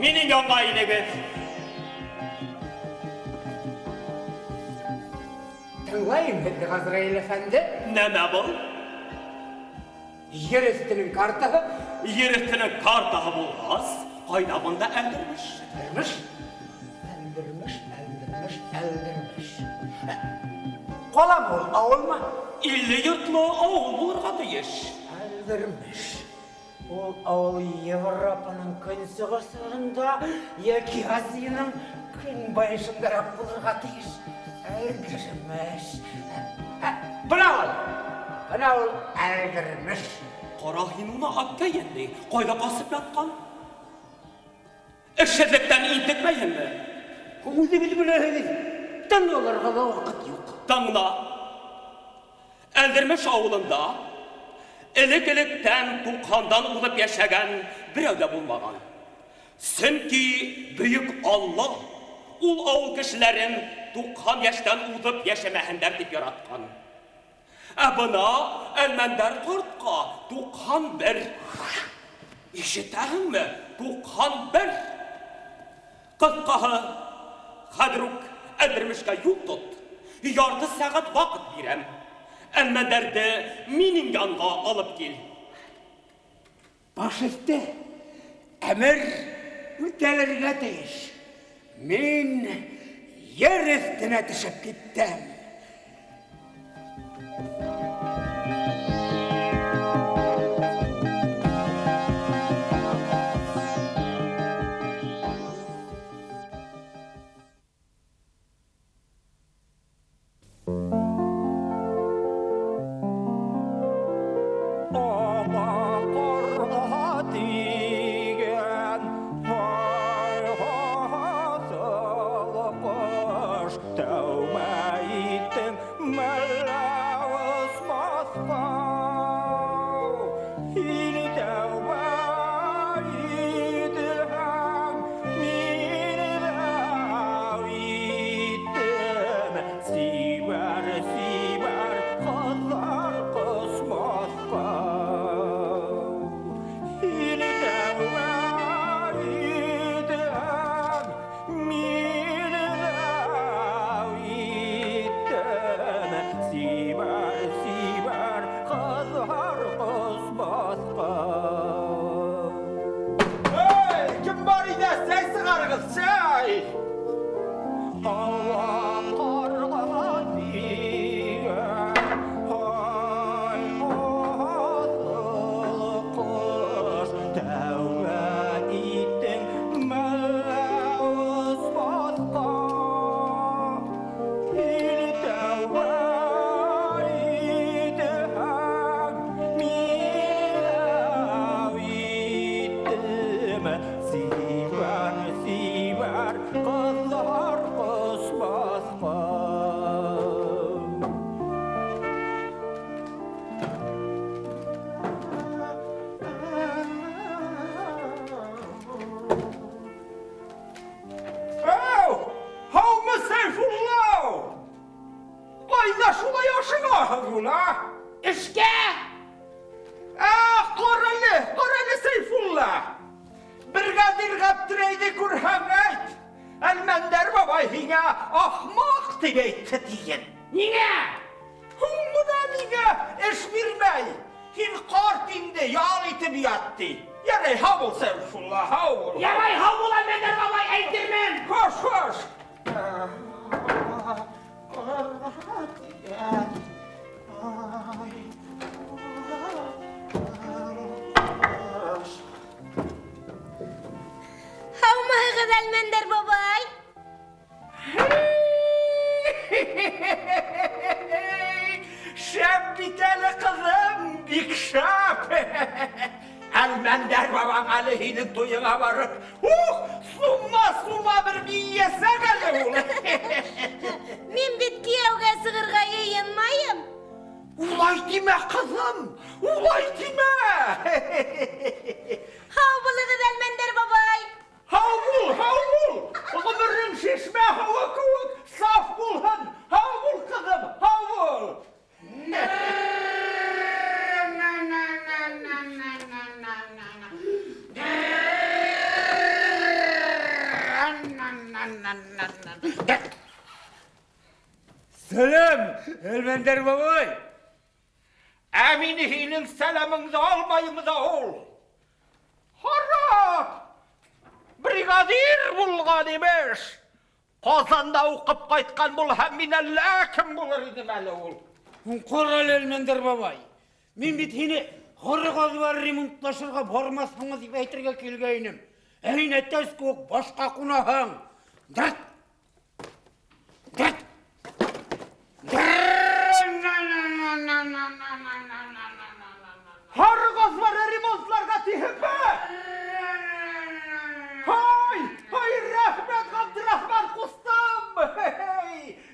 Минең янға инегеҙ. Тыңлайым һеҙҙе, Ғазраил әфәнде. Нәмә был? Ер өҫтөнөң картаһы. Ер өҫтөнөң картаһы булғас, ҡайҙа бында Әлдермеш? Әлдермеш? Әлдермеш, Әлдермеш, Әлдермеш. Ҡаламы ул, ауылмы? 50 йортло ауыл булырға тейеш. Әлдермеш. Ул ауыл Европаның көнсығышында йәки Азияның көнбайышындараҡ булырға тейеш. Әлдермеш. Бына ул! Бына ул Әлдермеш. Ҡара һин уны, әткәйенде. Ҡайҙа ҡасып ятҡан? Эшһеҙлектән интекмәйһеңме? Үҙегеҙ беләһегеҙ, тын алырға ла ваҡыт юҡ. Тыңла. Әлдермеш ауылында элек-электән туҡһандан уҙып йәшәгән берәү ҙә булмаған. Сөнки бөйөк Алла ул ауыл кешеләрен 90 йәштән уҙып йәшәмәһендәр тип яратҡан. Ә бына Әлмәндәр ҡартҡа 91. Ишетәһеңме? 91. Ҡыҫҡаһы, хәҙер үк Әлдермешкә юл тот. Ярты сәғәт ваҡыт бирәм. Әлмәндәрҙе минең янға алып кил. Баш өҫтө, әмер үтәлергә тейеш. Мин ер өҫтөнә төшөп киттем. Сәләм, Әлмәндәр бабай! Ә мин һинең сәләмеңде алмайым да ул. Харап! Бригадир булған имеш. Ҡазанда уҡып ҡайтҡан булһа, мин әллә кем булыр инем әле ул. Ҡара әле, Әлмәндәр бабай. Мин бит һине һары ғаҙвар ремонтлашырға бармаҫһың тип әйтергә килгәйнем. Ә һин әтәс кеүек башҡа ҡунаһың. Дырт! Дырт! Һары ғаҙвар ремонтларға тиһеңме? Һай! Һай, рәхмәт, Ғабдрахман ҡустым!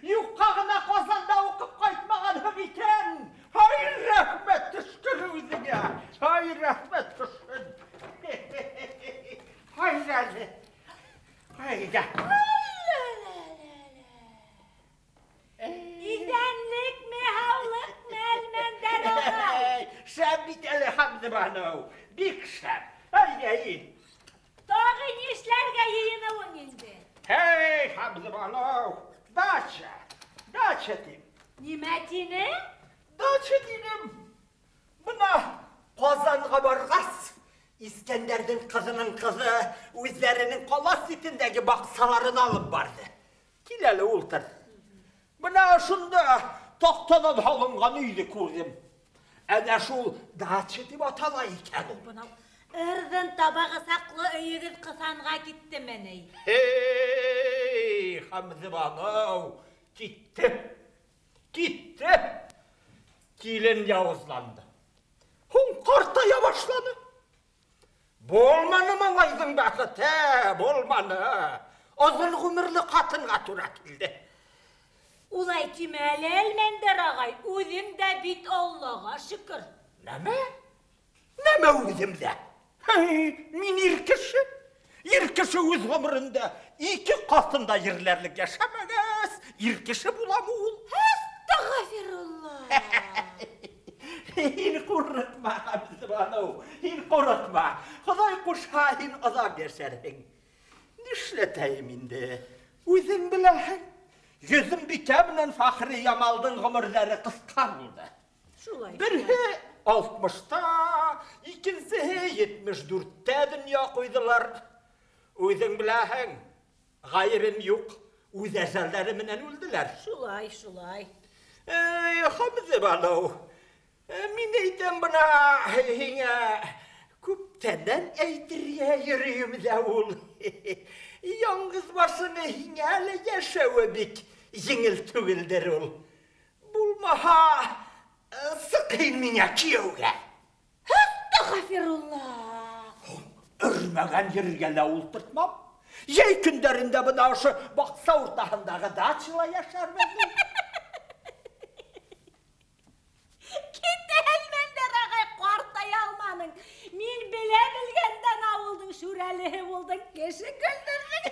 Юҡҡа ғына Ҡазанда уҡып ҡайтмағанһың икән! Һай, рәхмәт төшкөр үҙеңә! Һай, рәхмәт төшһөн! Һай, әле! Һайҙа! Иҫәнлекме, һаулыҡмы, Әлмәндәр ағай? Шәп бит әле, Хәмдебаныу, бик шәп. Әйҙә, Тағы нишләргә йыйыныуың инде? Эй, Хәмдебаныу, дача, дача тим. Нимә тинең? Дача тинем. Бына Ҡазанға барғас, Искәндәрҙең ҡыҙының ҡыҙы үҙҙәренең ҡала ситендәге баҡсаларын алып барҙы. Кил әле, ултыр. Бына шунда таҡтанан һалынған өйҙө күрҙем. Әнә шул дача тип атала икән ул. Бынау ырҙын табағы саҡлы өйөгөҙ ҡыҫанға киттеме ни? Эй, Хәмдебаныу, китте. Китте. Килен яуызланды. Һуң ҡартая башланы. Булманы малайҙың бәхете, булманы. Оҙон ғүмерле ҡатынға тура килде. Улай тимә әле, Әлмәндәр ағай, үҙең дә бит Аллаға шөкөр. Нәмә? Нәмә үҙем дә? Һей, мин ир кеше. Ир кеше үҙ ғүмерендә ике ҡатында ерләрлек йәшәмәгәс, ир кеше буламы ул? Әстәғфирулла. Һин ҡурҡма, Хәмдебаныу, һин ҡурҡма. Хоҙай ҡушһа, һин оҙаҡ йәшәрһең. Нишләтәйем инде? Үҙең беләһең. Йөҙөмбикә менән Фәхри Ямалдың ғүмерҙәре ҡыҫҡа булды. Шулай. Береһе 60-та, икенсеһе 74-тә донъя ҡуйҙылар. Үҙең беләһең, ғәйебем юҡ, үҙ әжәлдәре менән үлделәр. Шулай, шулай. Эй, Хәмдебаныу, мин әйтәм бына һиңә, күптәнән әйтергә йөрөйөм дә ул. Яңғыҙ башыңа һиңә әле йәшәүе бик еңел түгелдер ул. Булмаһа, сыҡ һин миңә кейәүгә. Әстәғфирулла. Өрмәгән ергә лә ултыртмам. Йәй көндәрендә бына ошо баҡса уртаһындағы дачала йәшәрмен. Китә, Әлмәндәр ағай, ҡартая алманың. Мин белә белгәндән ауылдың шүрәлеһе булдың, кеше көлдөрҙөң.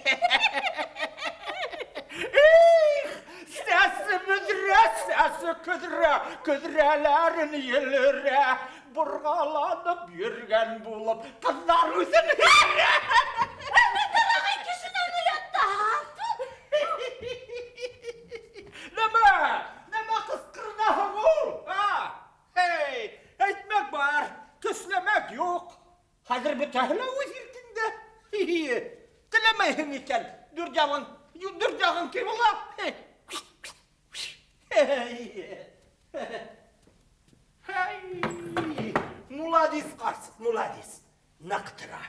Их, сәсе бөҙрә, сәсе көҙрә, көҙрәләрен елерә, борғаланып йөргән булып, ҡыҙҙар үҙен һөйрә. Әлмәндәр ағай, кешенән оятта. Нәмә? Нәмә ҡысҡырнаһың ул? А? Эй, әйтмәк бар, көсләмәк юҡ. Хәҙер бөтәһе лә үҙ иркеңдә. Теләмәйһең икән, дүрт яғың, дүрт яғың кем була? Һей. Муладис ҡарсыҡ, муладис. Ныҡ тора.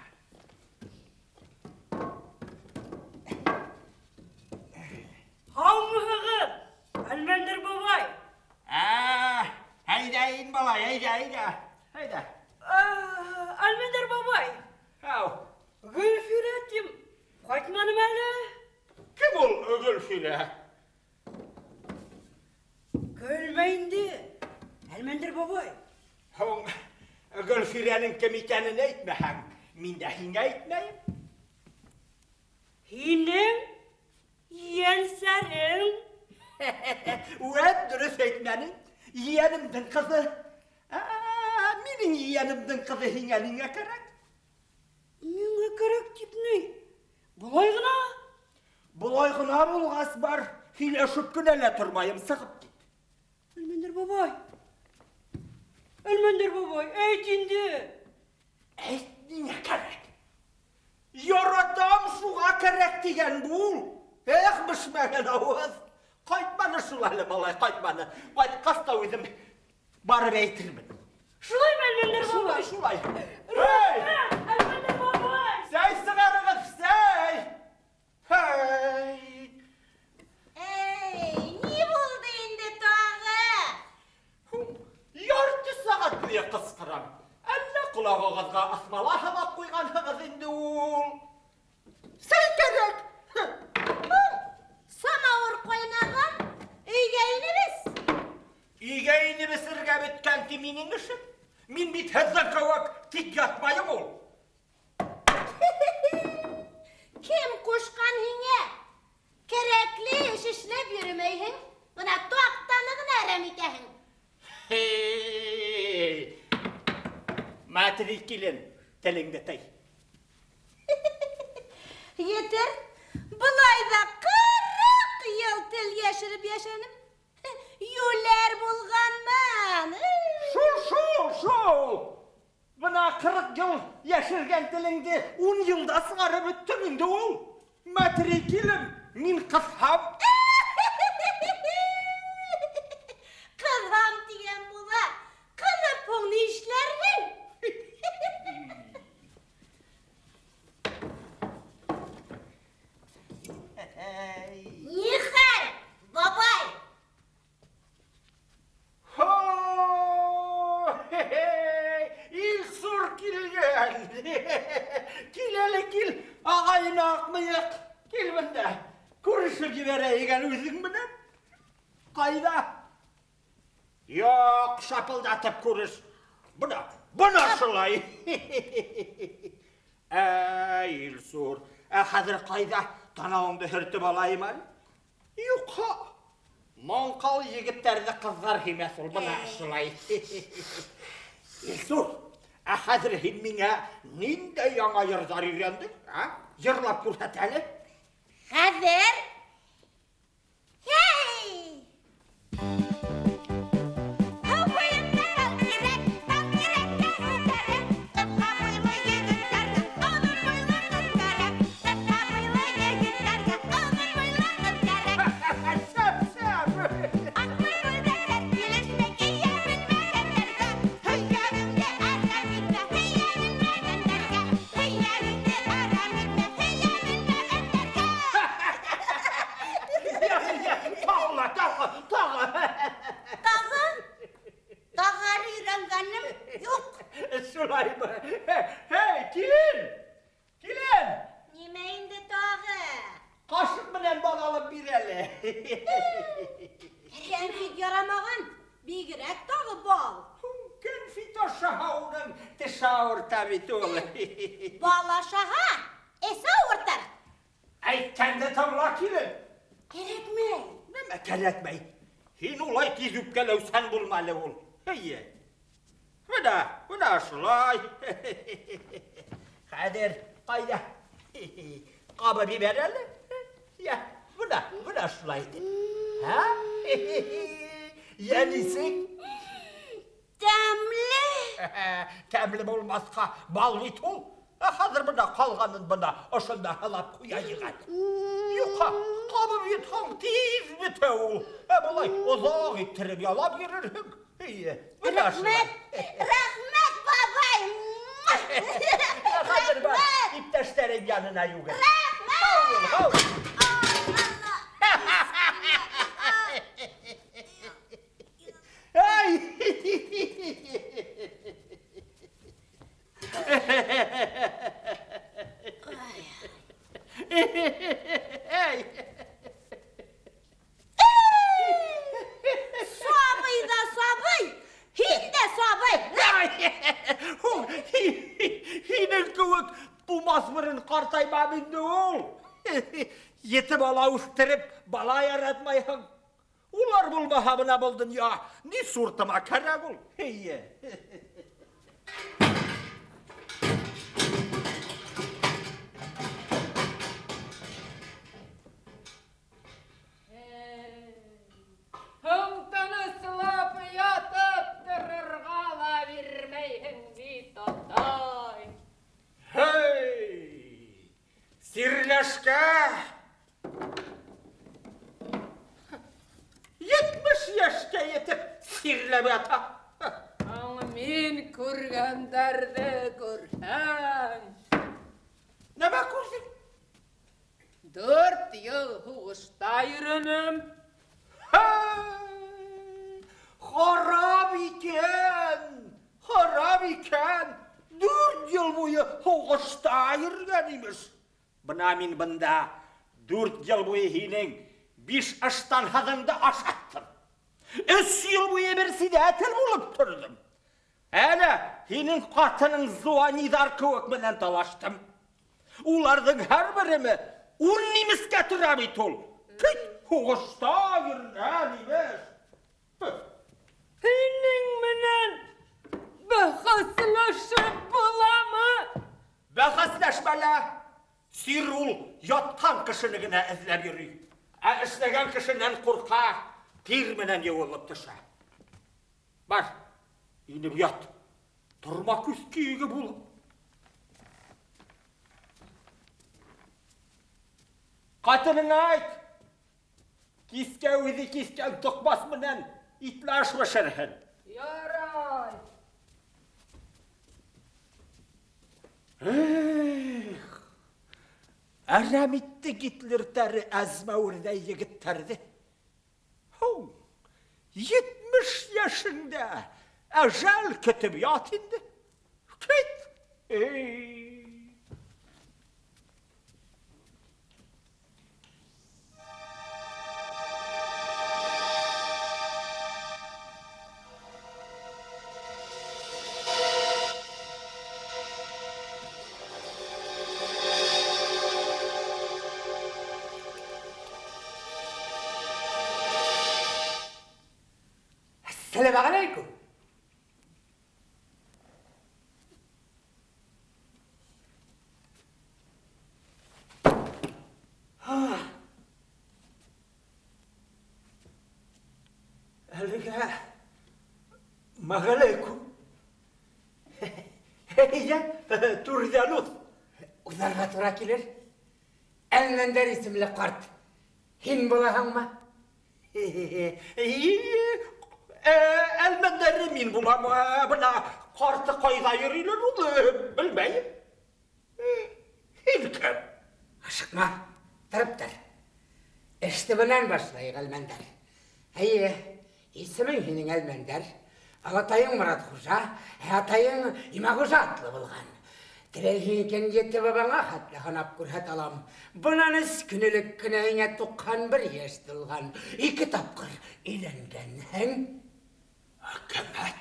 Һаумыһығыҙ, Әлмәндәр бабай? Әйҙә, ин балай, әйҙә, әйҙә. Әйҙә. Әлмәндәр бабай. Һау. Гөлфирә тим, ҡайтманым әле. Кем ул Гөлфирә? Көлмә инде, Әлмәндәр бабай. Һуң, Гөлфирәнең кем икәнен әйтмәһәң, мин дә һиңә әйтмәйем. Һинең ейәнсәрең. Үәт дөрөҫ әйтмәнең. Ейәнемдең ҡыҙы. Минең ейәнемдең ҡыҙы һиңә ниңә кәрәк? Миңә кәрәк тип ни? Былай ғына. Алай ғына булғас бар, һөйләшеп кенә лә тормайым, сығып кит. Әлмәндәр бабай. Әлмәндәр бабай, әйт инде. Әйт, ниңә кәрәк? Яратам шуға кәрәк тигән бул. Эх, бешмәгән ауыҙ. Ҡайтманы шул әле, малай, ҡайтманы. Ҡайтҡас та үҙем барып әйтермен. Шулаймы, Әлмәндәр бабай? Шулай, шулай. Эй! Әлмәндәр бабай! Сәй сығарығыҙ, сәй! Һәй! Эй, ни булды инде тағы? Ярты сәғәт буйы ҡысҡырам. Әллә ҡолағығыҙға аҫмала һымаҡ ҡуйғанһығыҙ инде ул. Сәй кәрәк! Самауыр ҡайнаған, өйгә инеп эс. Өйгә инеп эсергә бөткән ти минең эшем. Мин бит һеҙҙең кеүек тик ятмайым ул. Кем ҡушҡан һиңә? Кәрәкле эш эшләп йөрөмәйһең, бына таҡтаны ғына әрәм итәһең. Хей! Матри килен, телеңде тый. Етер, былай ҙа 40 йыл тел йәшереп йәшәнем. Юләр булғанмын. Шул, шул, шул. Бына 40 йыл йәшергән телеңде 10 йылда сығарып бөттөң инде ул. Матри килен, мин ҡыҫһам. Ҡыҙһам тигән була. Ҡыҙып һуң ни эшләрһең? Ни хәл, бабай? Илсур килгән. Кил әле, кил. Ағайын аҡмыйыҡ. Кил бында. Күрешеп ебәрәйек әле үҙең менән. Ҡайҙа? Юҡ, шапылдатып күреш. Бына, бына шулай. Әй, Илсур, ә хәҙер ҡайҙа? Танауыңды һөртөп алайым әле. Юҡ, маңҡал егеттәрҙе ҡыҙҙар һөймәҫ ул, бына шулай. Илсур, ә хәҙер һин миңә ниндәй яңы йырҙар өйрәндең, ә? Йырлап күрһәт әле. Хәҙер? Һей! Һыу буйында тал тирәк, тал тирәккә һыу кәрәк. Ҡыҫҡа буйлы егеттәргә оҙон буйлы ҡыҙ кәрәк. Ҡыҫҡа буйлы егеттәргә оҙон буйлы ҡыҙ кәрәк. Шәп, шәп! Аҡлы күлдәктәр килешмәй кейә белмәгәндәргә. Һөйәгеңде әрәм итмә, һөйә белмәгәндәргә. Һөйәгеңде әрәм итмә, һөйә белмәгәндәргә. Тағы ла, тағы, тағы. Тағы? Тағы әле өйрәнгәнем юҡ. Шулаймы? Һей, килен! Килен! Нимә инде тағы? Ҡашыҡ менән бал алып бир әле. Кәнфит ярамаған, бигерәк тағы бал. Кәнфит ашаһа уның теше ауырта бит ул. Бал ашаһа, эсе ауыртыр. Әйткәнде тыңла, килен. Кәрәкмәй. Нимә кәрәкмәй? Һин улай тиҙ үпкәләүсән булма әле ул. Эйе. Бына, бына шулай. Хәҙер ҡайҙа? Ҡабып ебәр әле. Йә, бына, бына шулай итеп. Һә? Йә, нисек? Тәмле. Тәмле булмаҫҡа бал бит ул. Ә хәҙер бына ҡалғанын бына ошонда һалап ҡуяйыҡ әле. Юҡҡа, ҡабып йотһаң тиҙ бөтә ул. Ә былай оҙаҡ иттереп ялап йөрөрһөң. Эйе, бына шулай. Рәхмәт, рәхмәт, бабай. Хәҙер бар, иптәштәрең янына йүгер. Рәхмәт. Һау бул, һау. Ай! Эй! Сабый ҙа сабый, һин дә сабый. Һинең кеүек тумаҫ борон ҡартаймам инде ул. Ете бала үҫтереп, бала яратмайһың. Улар булмаһа бына был донъя ни суртыма кәрәк ул. Эйе. йәшкә? 70 йәшкә етеп сирләп ята. Мин күргәндәрҙе күрһәң. Нәмә күрҙең? 4 йыл һуғышта йөрөнөм. Харап икән, харап икән. 4 йыл буйы һуғышта йөрөгән имеш. Бына мин бында 4 йыл буйы һинең 5 ыштанһыҙыңды ашаттым. 3 йыл буйы председатель булып торҙом. Әле һинең ҡатының Зуаниҙар кеүек менән талаштым. Уларҙың һәр береме 10 немескә тора бит ул. Кит һуғышта йөрөгән имеш. Һинең менән бәхәсләшеп буламы? Бәхәсләшмә лә. Сир ул ятҡан кешене генә эҙләп йөрөй. Ә эшләгән кешенән ҡурҡа, тир менән йыуылып төшә. Бар, инеп ят. Торма күҙ көйөгө булып. Ҡатыныңа әйт. Кискә үҙе киҫкән тоҡмас менән итле аш бешерһен. Ярай. Эх, әрәм итте Гитлер тәре әзмәүерҙәй егеттәрҙе. Һуң, 70 йәшеңдә әжәл көтөп ят инде. Кит. Эй. السلام عليكم. Әлегә мәғәләйкүм. Әйҙә, түрҙән уҙ. Уҙарға тура килер. Әлмәндәр исемле ҡарт. Һин булаһыңмы? Әлмәндәре мин булам. Бына ҡарты ҡайҙа йөрөйләр ул, белмәйем. Һин кем? Ашыҡма, тороп тор. Эште бынан башлайыҡ, Әлмәндәр. Эйе, исемең һинең Әлмәндәр. Олатайың Морат Хужа, ә атайың Имағужа атлы булған. Теләйһең икән ете бабаңа хәтле һанап күрһәтә алам. Бынан 3 көн элек кенә һиңә 91 йәш тулған. 2 тапҡыр өйләнгәнһең. Әкәмәт.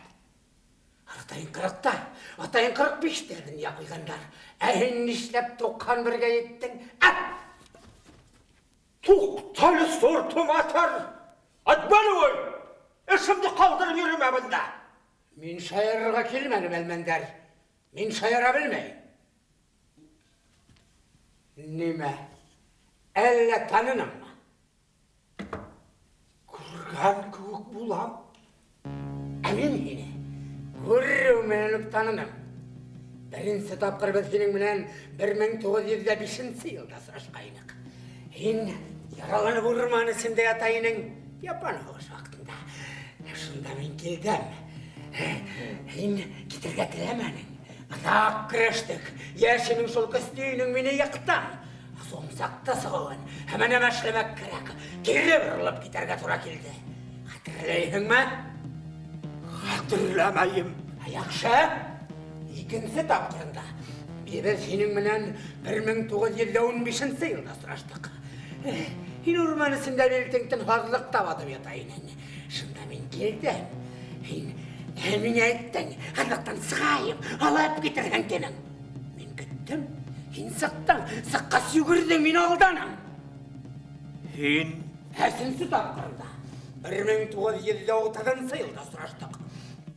Атайың 40-та, атайың 45-тә донъя ҡуйғандар. Ә һин нишләп 91-гә еттең? Туҡтале, сортуматыр! Отманывай! Эшемде ҡалдырып йөрөмә бында. Мин шаярырға килмәнем, Әлмәндәр. Мин шаяра белмәйем. Нимә? Әллә таныныңмы? Күргән кеүек булам. Ә мин һине күреү менән үк таныным. Беренсе тапҡыр беҙ һинең менән 1905 йылда осрашҡайныҡ. Һин яраланып урман эсендә ята инең, Япон һуғыш ваҡытында. Шунда мин килдем. Һин китергә теләмәнең. Оҙаҡ көрәштек. Йәшенең шул көслө инең мине йыҡтың. Сомсаҡты сығыуын һәм нәмә эшләмәк кәрәк. Кире боролоп китергә тура килде. Хәтерләйһеңме? Хәтерләмәйем. Яҡшы. Икенсе тапҡырында беҙ һинең менән 1915 йылда осраштыҡ. Һин урман эсендә билтеңтен һаҙлыҡта батып ята инең. Шунда мин килдем. Һин миңә әйттең, һаҙлыҡтан сығайым, алып китерһең тинең. Мин көттөм, һин сыҡтың, сыҡҡас йүгерҙең, мин алданың. Һин? Өсөнсө тапҡырында 1930 йылда осраштыҡ.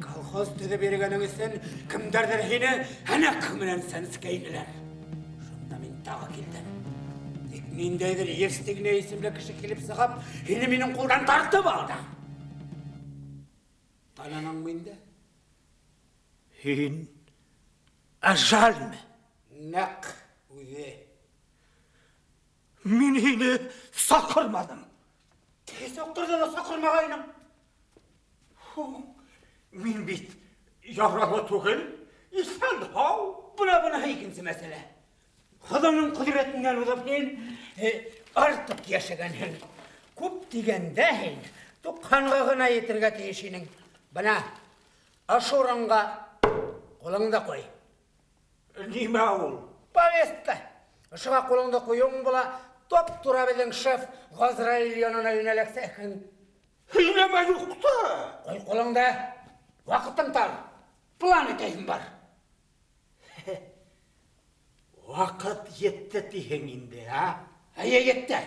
Колхоз төҙөп йөрөгәнең өсөн кемдәрҙер һине һәнәк менән сәнскәйнеләр. Шунда мин тағы килдем. Тик ниндәйҙер Евстигней исемле кеше килеп сығып, һине минең ҡулдан тартып алды. Таныныңмы инде? Һин әжәлме? Нәҡ үҙе. Мин һине саҡырманым. Теге саҡтарҙа ла саҡырмағайның. Мин бит яралы түгел, иҫән һау. Бына быныһы икенсе мәсьәлә. Хоҙаның ҡөҙрәтенән уҙып һин артыҡ йәшәгәнһең. Күп тигәндә һин 90-ға ғына етергә тейеш инең. Бына ошо урынға ҡулыңды ҡуй. Нимә ул? Повестка. Ошоға ҡулыңды ҡуйыуың була, топ-тура беҙҙең шеф Ғазраил янына йүнәләксәһең. Һөйләмә юҡты. Ҡуй ҡулыңды. Ваҡытың тар. План итәһең бар. Ваҡыт етте тиһең инде, ә? Әйе, етте.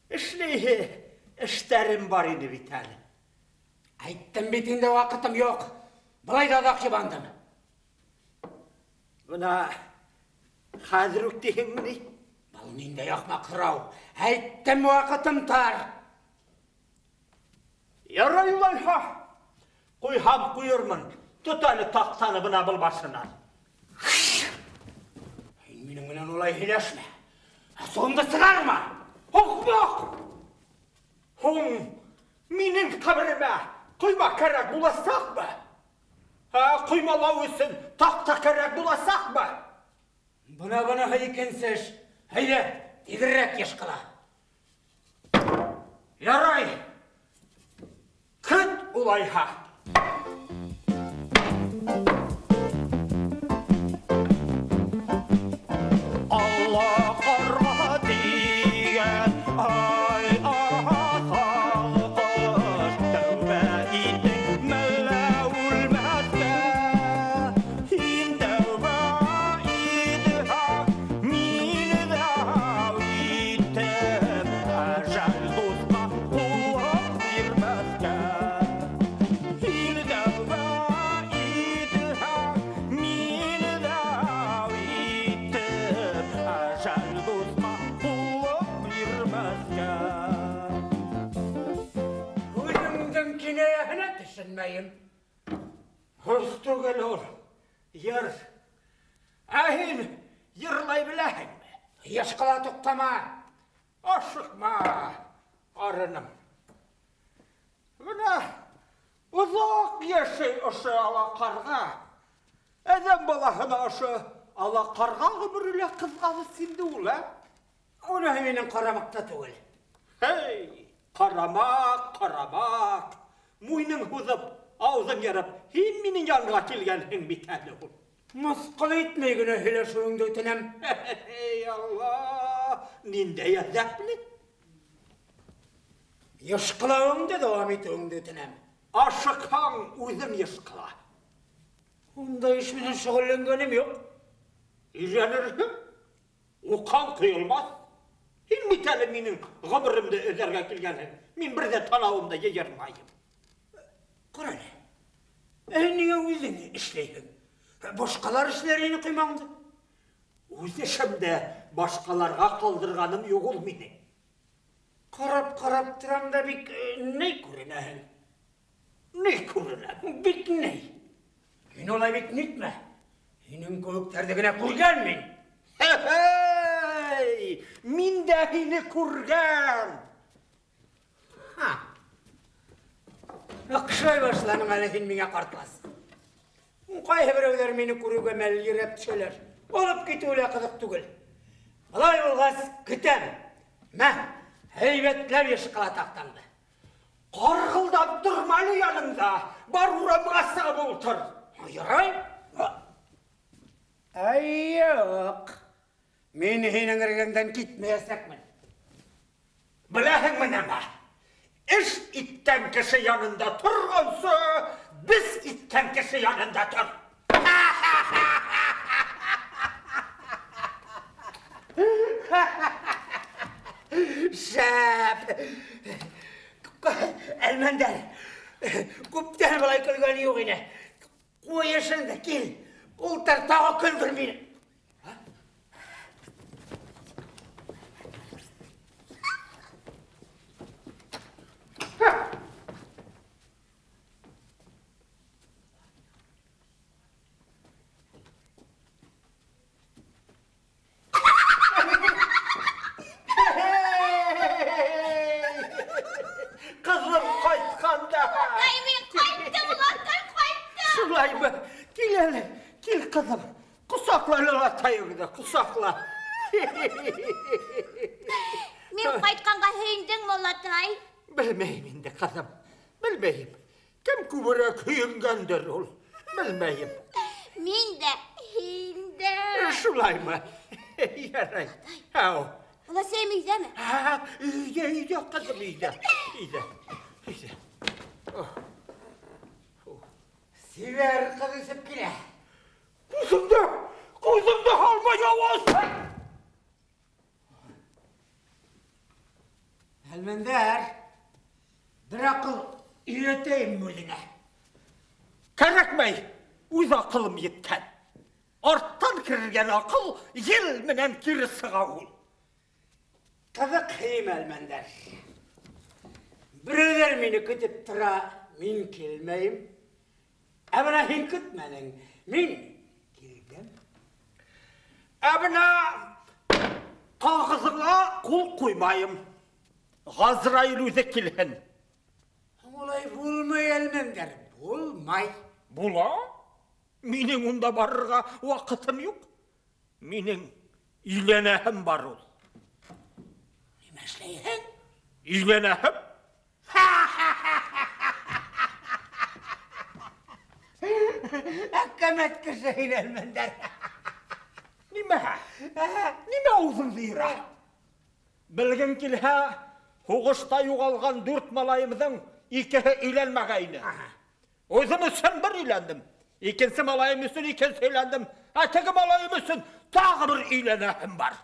Эшләйһе эштәрем бар ине бит әле. Әйттем бит инде, ваҡытым юҡ. Былай ҙа оҙаҡ йыбандым. Бына хәҙер үк тиһеңме ни? Был ниндәй ахмаҡ һорау? Әйттем, ваҡытым тар. Ярай улайһа. Ҡуйһам ҡуйырмын. Тот әле таҡтаны бына был башынан. Һин минең менән улай һөйләшмә. Асыуымды сығарма. Ахмаҡ! Һуң минең ҡәберемә ҡойма кәрәк буласаҡмы? Ҡоймалау өсөн таҡта кәрәк буласаҡмы? Бына быныһы икенсе эш. Әйҙә, тиҙерәк йышҡыла. Ярай. Көт улайһа. Алла ҡарға тигән, ай, аҫал ҡош, тәүбә итең мәллә үлмәҫкә? Һин тәүбә итһәң, мин дәү иттем, әжәл дуҫҡа ҡулым бирмәҫкә. Һин тәүбә итһәң, мин дәү иттем, әжәл дуҫҡа ҡулым бирмәҫкә. Үҙеңдең кинәйәһенә төшөнмәйем. Һүҙ түгел ул, йыр. Ә һин йырлай беләһеңме? Йышҡыла туҡтама. Ашыҡма, арыным. Бына оҙаҡ йәшәй ошо ала ҡарға. Әҙәм балаһына ошо ала ҡарға ғүмере лә ҡыҙғаныс инде ул, ә? Уныһы минең ҡарамаҡта түгел. Һей, ҡарамаҡ, ҡарамаҡ. Муйының һуҙып, ауыҙың ярып, һин минең янға килгәнһең бит әле ул. Мыҫҡыл итмәй генә һөйләшеүеңде үтенәм. Эй, Алла, ниндәй әҙәпле. Йышҡылауыңды дауам итеүеңде үтенәм. Ашыҡһаң, үҙең йышҡыла. Ундай эш менән шөғөлләнгәнем юҡ. Өйрәнерһең, уҡаң ҡойолмаҫ. Һин бит әле минең ғүмеремде өҙәргә килгәнһең. Мин бер ҙә танауымды йыйырмайым. Ҡара әле, ә ниңә үҙең эшләйһең? Башҡалар эшләр ине ҡоймаңды. Үҙ эшемде башҡаларға ҡалдырғаным юҡ ул минең. Ҡарап-ҡарап торам да бик ни күренәһең? Ни күренәм? Бик ни. Һин улай бик нитмә. Һинең кеүектәрҙе генә күргән мин. Хе-хей! Мин дә һине күргән. Ха. Оҡшай башланың әле һин миңә, ҡартлас. Ҡайһы берәүҙәр мине күреүгә мәлйерәп төшәләр. Алып китеүе лә ҡыҙыҡ түгел. Былай булғас, көтәм. Мә, һәйбәтләп йышҡыла таҡтаңды. Ҡарғылдап торма әле янымда. Бар урамға сығып ултыр. Ярай. Ай, юҡ. Мин һинең эргәңдән китмәйәсәкмен. Беләһеңме нәмә? Эш иткән кеше янында торғансы, беҙ иткән кеше янында тор. Шәп! Әлмәндәр, күптән былай көлгән юҡ ине. Ҡуй эшеңде, кил. Ултыр, тағы көлдөр мине. Ҡосаҡла олатайыңды, ҡосаҡла. Мин ҡайтҡанға һөйөндөңмө, олатай? Белмәйем инде, ҡыҙым, белмәйем. Кем күберәк һөйөнгәндер ул, белмәйем. Мин дә, һин дә. Шулаймы? Ярай. Ау. Оласайым өйҙәме? Өйҙә, өйҙә, ҡыҙым, өйҙә. Өйҙә, өйҙә. Сибәр ҡыҙ үҫеп килә. Күҙеңде, күҙеңде һалма, яуыз! Әлмәндәр, бер аҡыл өйрәтәйем үҙеңә. Кәрәкмәй, үҙ аҡылым еткән. Арттан кергән аҡыл ел менән кире сыға ул. Ҡыҙыҡ һөйөм, Әлмәндәр. Берәүҙәр мине көтөп тора, мин килмәйем. Ә бына һин көтмәнең, мин килдем. Ә бына ҡағыҙыңа ҡул ҡуймайым. Ғазраил үҙе килһен. Улай булмай, Әлмәндәр, булмай. Була? Минең унда барырға ваҡытым юҡ. Минең өйләнәһем бар ул. Нимә эшләйһең? Өйләнәһем. Әкәмәт кеше һин, Әлмәндәр. Нимә? Нимә ауыҙыңды йыра? Белгең килһә, һуғышта юғалған 4 малайымдың икеһе өйләнмәгәйне. Үҙем өсөн бер өйләндем. Икенсе малайым өсөн икенсе өйләндем. Ә теге малайым өсөн тағы бер өйләнәһем бар.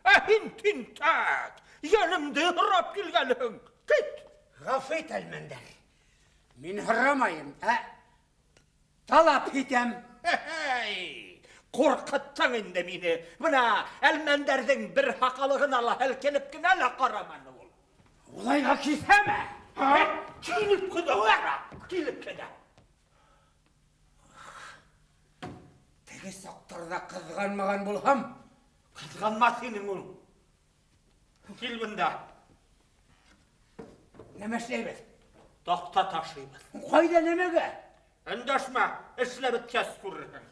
Ә һин тинтәк, йәнемде һорап килгәнһең. Кит! Ғәфү ит, Әлмәндәр. Мин һорамайым, ә талап итәм. Эй, ҡурҡыттың инде мине. Бына Әлмәндәрҙең бер һаҡалығына ла һелкенеп кенә лә ҡараманы ул. Улайға килһәме? Килеп кенә ҡара, килеп кенә. Теге саҡтарҙа ҡыҙғанмаған булһам, ҡыҙғанмаҫ инең ул. Кил бында. Нәмә эшләйбеҙ? Таҡта ташыйбыҙ. Ҡайҙа, нәмәгә? Өндәшмә, эшләп бөткәс күрерһең.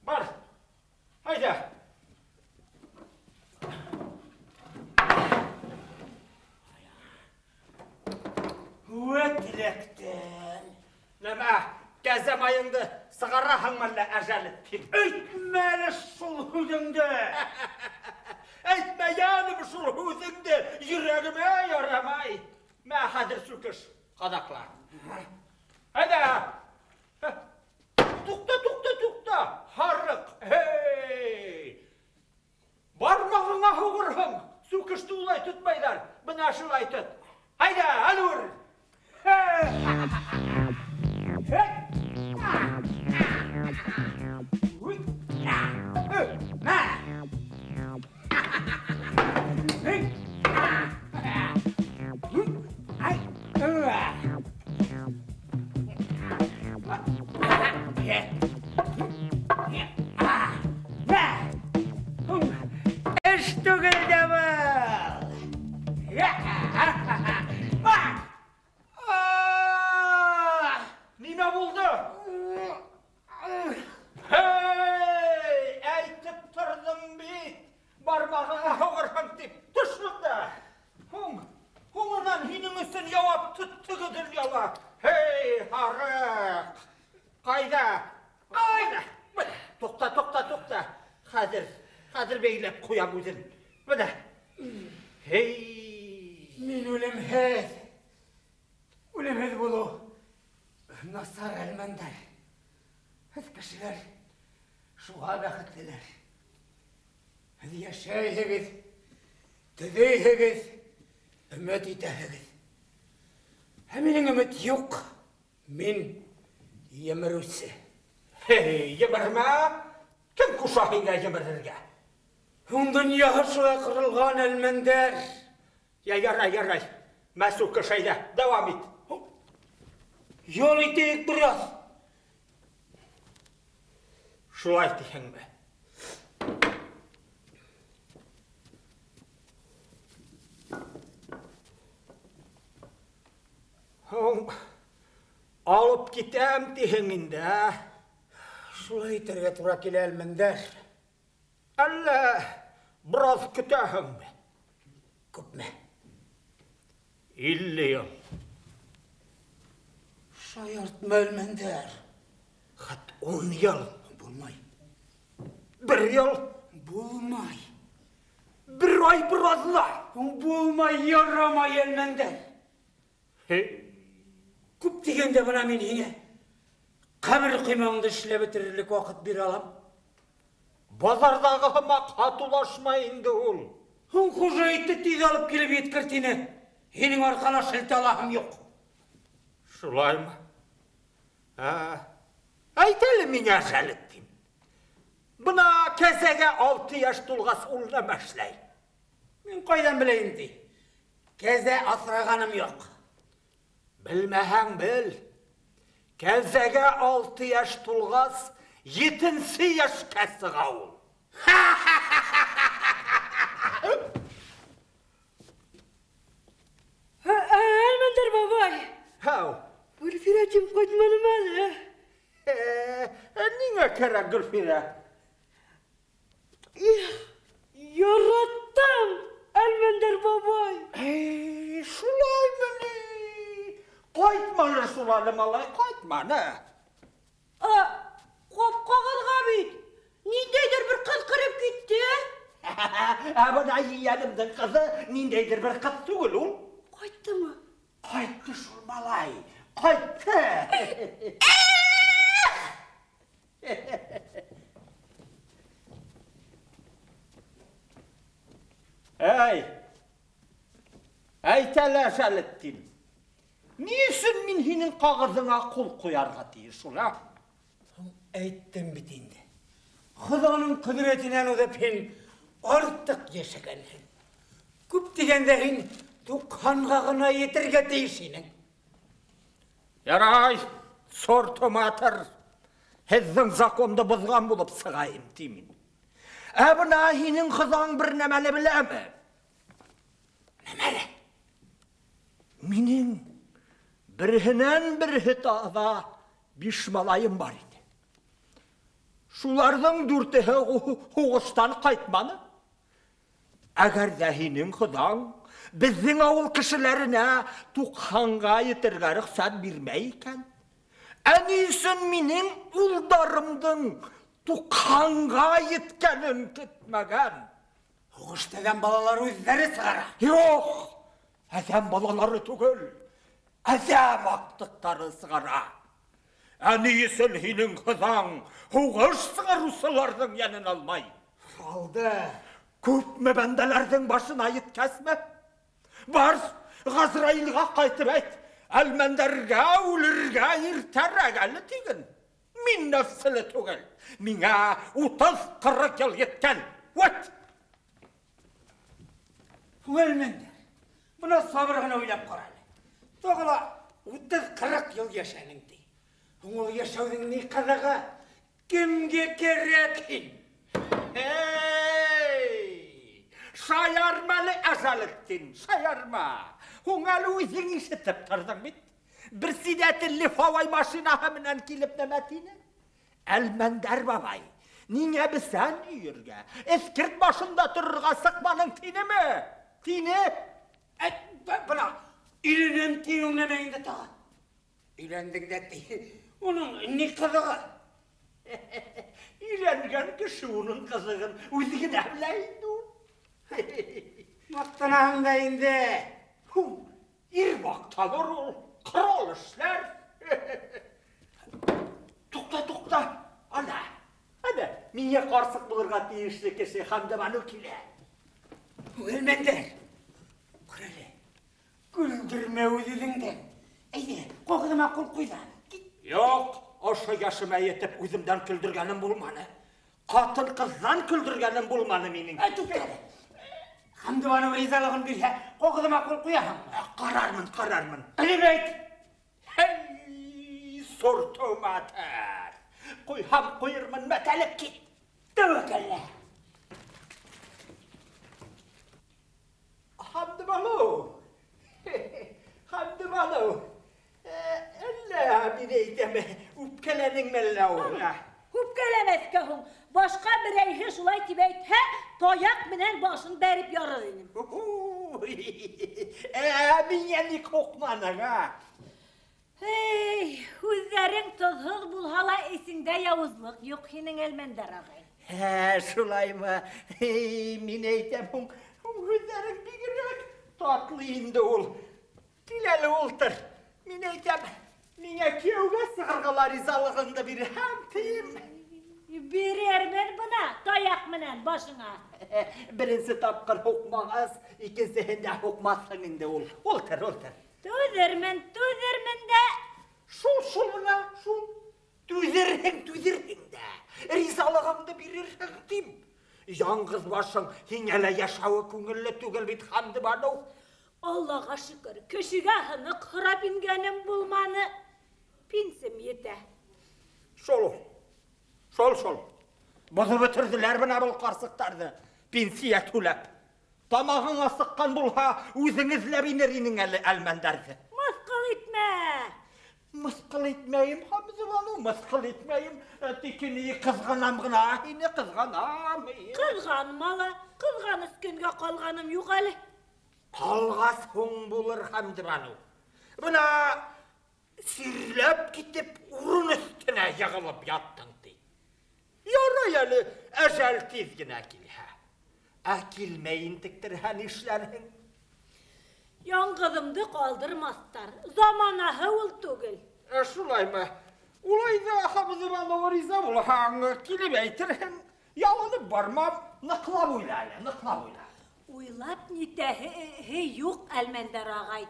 Бар, әйҙә. Үәт эләктем. Нәмә, кәзә майыңды сығараһыңмы әллә әжәлет тип? Әйтмә әле шул һүҙеңде. Әйтмә йәнем шул һүҙеңде, йөрәгемә ярамай. Мә, хәҙер сүкеш, ҡаҙаҡла. Әйҙә. Туҡта, туҡта, туҡта. Һарыҡ. Һей! Бармағыңа һуғырһың. Сүкеште улай тотмайҙар. Бына шулай тот. Әйҙә, әлүер. Эш түгел дә был. Нимә булды? Һей, әйтеп торҙом бит. Бармағыңа һуғырһың тип. Төш бында. Һуң, һуңынан һинең өсөн яуап тотто донъяла. Һей, һарыҡ. Ҡайҙа? Ҡайҙа? Туҡта, туҡта, туҡта. Хәҙер, хәҙер бәйләп ҡуям үҙен. Бына. Һей. Мин үлемһеҙ. Үлемһеҙ булыу насар, Әлмәндәр. Һеҙ кешеләр шуға бәхетлеләр. Һеҙ йәшәйһегеҙ, төҙөйһөгөҙ, өмөт итәһегеҙ. Ә минең өмөт юҡ. Мин емереүсе. Һей, емермә! Кем ҡуша һиңә емерергә? Һуң донъяһы шулай ҡоролған, Әлмәндәр. Я, ярай, ярай. Мәсүк әйҙә, дауам ит. Ял итәйек бер аҙ. Шулай тиһеңме? Алып китәм тиһең инде, ә? Шулай итергә тура килә, Әлмәндәр. Әллә бераз көтәһеңме? Күпме? 50 йыл. Шаяртма, Әлмәндәр. Хат 10 йыл. Булмай. 1 йыл. Булмай. 1 ай, бер аҙна. Булмай, ярамай, Әлмәндәр. Күп тигәндә бына мин һиңә ҡәбер ҡоймаңды эшләп бөтөрөрлөк ваҡыт бирә алам. Баҙарҙағы һымаҡ һатыулашмай инде ул. Һуң хужа итте тиҙ алып килеп еткер тине. Һинең арҡала шелтә алаһым юҡ. Шулаймы? Әйт әле миңә, Жәлетдин. Бына кәзәгә 6 йәш тулғас ул нәмә эшләй? Мин ҡайҙан беләйем ти? Кәзә аҫрағаным юҡ. Белмәһәң бел. Кәзәгә 6 йәш тулғас, 7-нсе йәшкә сыға ул. Әлмәндәр бабай. Һау. Гөлфирә тип ҡайтманым әле. Ниңә кәрәк Гөлфирә? Их, яраттым, Әлмәндәр бабай. Шулаймы ни? Ҡайтманы шул әле, малай, ҡайтманы. Ҡапҡағыҙға бит. Ниндәйҙер бер ҡыҙ кереп китте. Ә бына ейәнемдең ҡыҙы ниндәйҙер бер ҡыҙ түгел ул. Ҡайттымы? Ҡайтты шул, малай, ҡайтты. Эй, әйт әле, Жәлетдин. Ни өсөн мин һинең ҡағыҙыңа ҡул ҡуярға тейеш ул, ә? Әйттем бит инде. Хоҙаның ҡөҙрәтенән уҙып һин артыҡ йәшәгәнһең. Күп тигәндә һин 90-ға ғына етергә тейеш инең. Ярай, сортоматор. Һеҙҙең законды боҙған булып сығайым тимен. Ә бына һинең хоҙаң бер нәмәне беләме? Нәмәне? Минең береһенән береһе таҙа 5 малайым бар ине. Шуларҙың 4-еһе һуғыштан ҡайтманы. Әгәр ҙә һинең хоҙаң беҙҙең ауыл кешеләренә 90-ға етергә рөхсәт бирмәй икән, ә ни өсөн минең улдарымдың 90-ға еткәнен көтмәгән? Һуғышты әҙәм балалары үҙҙәре сығара. Юҡ, әҙәм балалары түгел, әҙәм аҡтыҡтары сығара. Ә ни өсөн һинең хоҙаң һуғыш сығарыусыларҙың йәнен алмай? Алды. Күпме бәндәләрҙең башына еткәсме? Бар, Ғазраилға ҡайтып әйт, Әлмәндәргә үлергә иртәрәк әле тиген. Мин нәфселе түгел, миңә 30-40 йыл еткән. Үт! Әлмәндәр, бына сабыр ғына уйлап ҡара әле. Тағы ла 30-40 йыл йәшәнең ти. Һуң ул йәшәүҙең ни ҡыҙығы? Кемгә кәрәк һин? Эй! Шаярма әле, Әжәлетдин, шаярма. Һуң әле үҙең ишетеп торҙоң бит. Бер сидәтелле фауай машинаһы менән килеп нәмә тине? Әлмәндәр бабай, ниңә бесән өйөргә, эҫкерт башында торорға сыҡманың тинеме? Тине? Бына, өйләнәм тиеү нәмә инде тағы? Өйләндең дә ти. Уның ни ҡыҙығы? Өйләнгән кеше уның ҡыҙығын үҙе генә белә инде ул. Маҡтанаһың да инде. Һуң, ир маҡтаныр ул, ҡорал эшләр. Туҡта, туҡта, ана, ана, миңә ҡарсыҡ булырға тейешле кеше Хәмдебаныу килә. Әлмәндәр, ҡара әле, көлдөрмә үҙ-үҙеңде. Әйҙә, ҡағыҙыма ҡул ҡуй ҙа. Кит. Юҡ, ошо йәшемә етеп үҙемдән көлдөргәнем булманы. Ҡатын-ҡыҙҙан көлдөргәнем булманы минең. Туҡта әле. Хәмдебаныу ризалығын бирһә, ҡағыҙыма ҡул ҡуяһыңмы? Ҡарармын, ҡарармын. Әле әйт. Һей, сортоматор. Ҡуйһам ҡуйырмын, мәтәлеп кит. Тәүәккәллә. Хәмдебаныу. Хәмдебаныу. Әллә минең Үпкәләнең мәллә ул? Үпкәләмәҫкә һуң. Башҡа берәйһе шулай тип әйтһә, таяҡ менән башын бәреп ярыр инем. Ә, миңә ник һуҡманың, а? Эй, һүҙҙәрең тоҙһоҙ булһа ла, эсеңдә яуызлыҡ юҡ һинең, Әлмәндәр ағай. Ә, шулаймы? Эй, мин әйтәм һуң, һүҙҙәрең бигерәк татлы инде ул. Кил әле ултыр. Мин әйтәм, миңә кейәүгә сығырға ла ризалығыңды бирһәң, тием. Бирермен бына, таяҡ менән башыңа. Беренсе тапҡыр һуҡмағас, икенсеһендә һуҡмаҫһың инде ул. Ултыр, ултыр. Түҙермен, түҙермен дә. Шул, шул бына, шул. Түҙерһең, түҙерһең дә. Ризалығыңды бирерһең, тим. Яңғыҙ башың һиңә лә йәшәүе күңелле түгел бит, Хәмдебаныу. Аллаға шөкөр, кешегә һыныҡ һорап ингәнем булманы. Пенсем етә. Шул ул. Шул, шул. Боҙоп бөтөрҙөләр бына был ҡарсыҡтарҙы. Пенсия түләп. Тамағың асыҡҡан булһа, үҙең эҙләп инер инең әле Әлмәндәрҙе. Мыҫҡыл итмә. Мыҫҡыл итмәйем, Хәмдебаныу, мыҫҡыл итмәйем. Тик ни ҡыҙғанам ғына, һине ҡыҙғанам. Ҡыҙғанма ла, ҡыҙғаныс көнгә ҡалғаным юҡ әле. Ҡалғас һуң булыр, Хәмдебаныу. Бына сирләп китеп, урын өҫтөнә йығылып яттың, ти. Ярай әле, әжәл тиҙ генә килһә. Ә килмәй интектерһә нишләрһең? Яңғыҙымды ҡалдырмаҫтар. Заманаһы ул түгел. Ә, шулаймы? Улай ҙа Хәмдебаныу риза булһаң, килеп әйтерһең. Ялынып бармам, ныҡлап уйла әле, ныҡлап уйла. Уйлап нитәһе юҡ, Әлмәндәр ағай.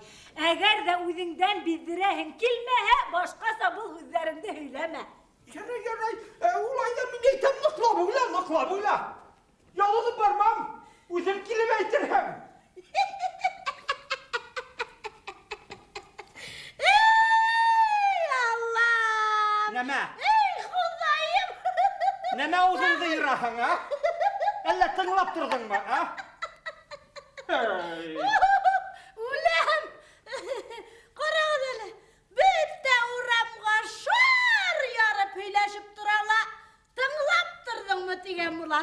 Әгәр ҙә үҙеңдән биҙҙерәһең килмәһә, башҡаса был һүҙҙәреңде һөйләмә. Ярай, ярай, улай ҙа мин әйтәм, ныҡлап уйла, ныҡлап уйла. Ялынып бармам, үҙем килеп әйтерһең. Эй, Аллам! Нәмә? Эй, Хоҙайым! Нәмә үҙеңде йыраһың, а? Әллә тыңлап торҙоңмо, а? Эй! Үләм! Ҡарағыҙ әле, бөтә урамға шар ярып һөйләшеп тора ла, тыңлап торҙоңмо тигән була.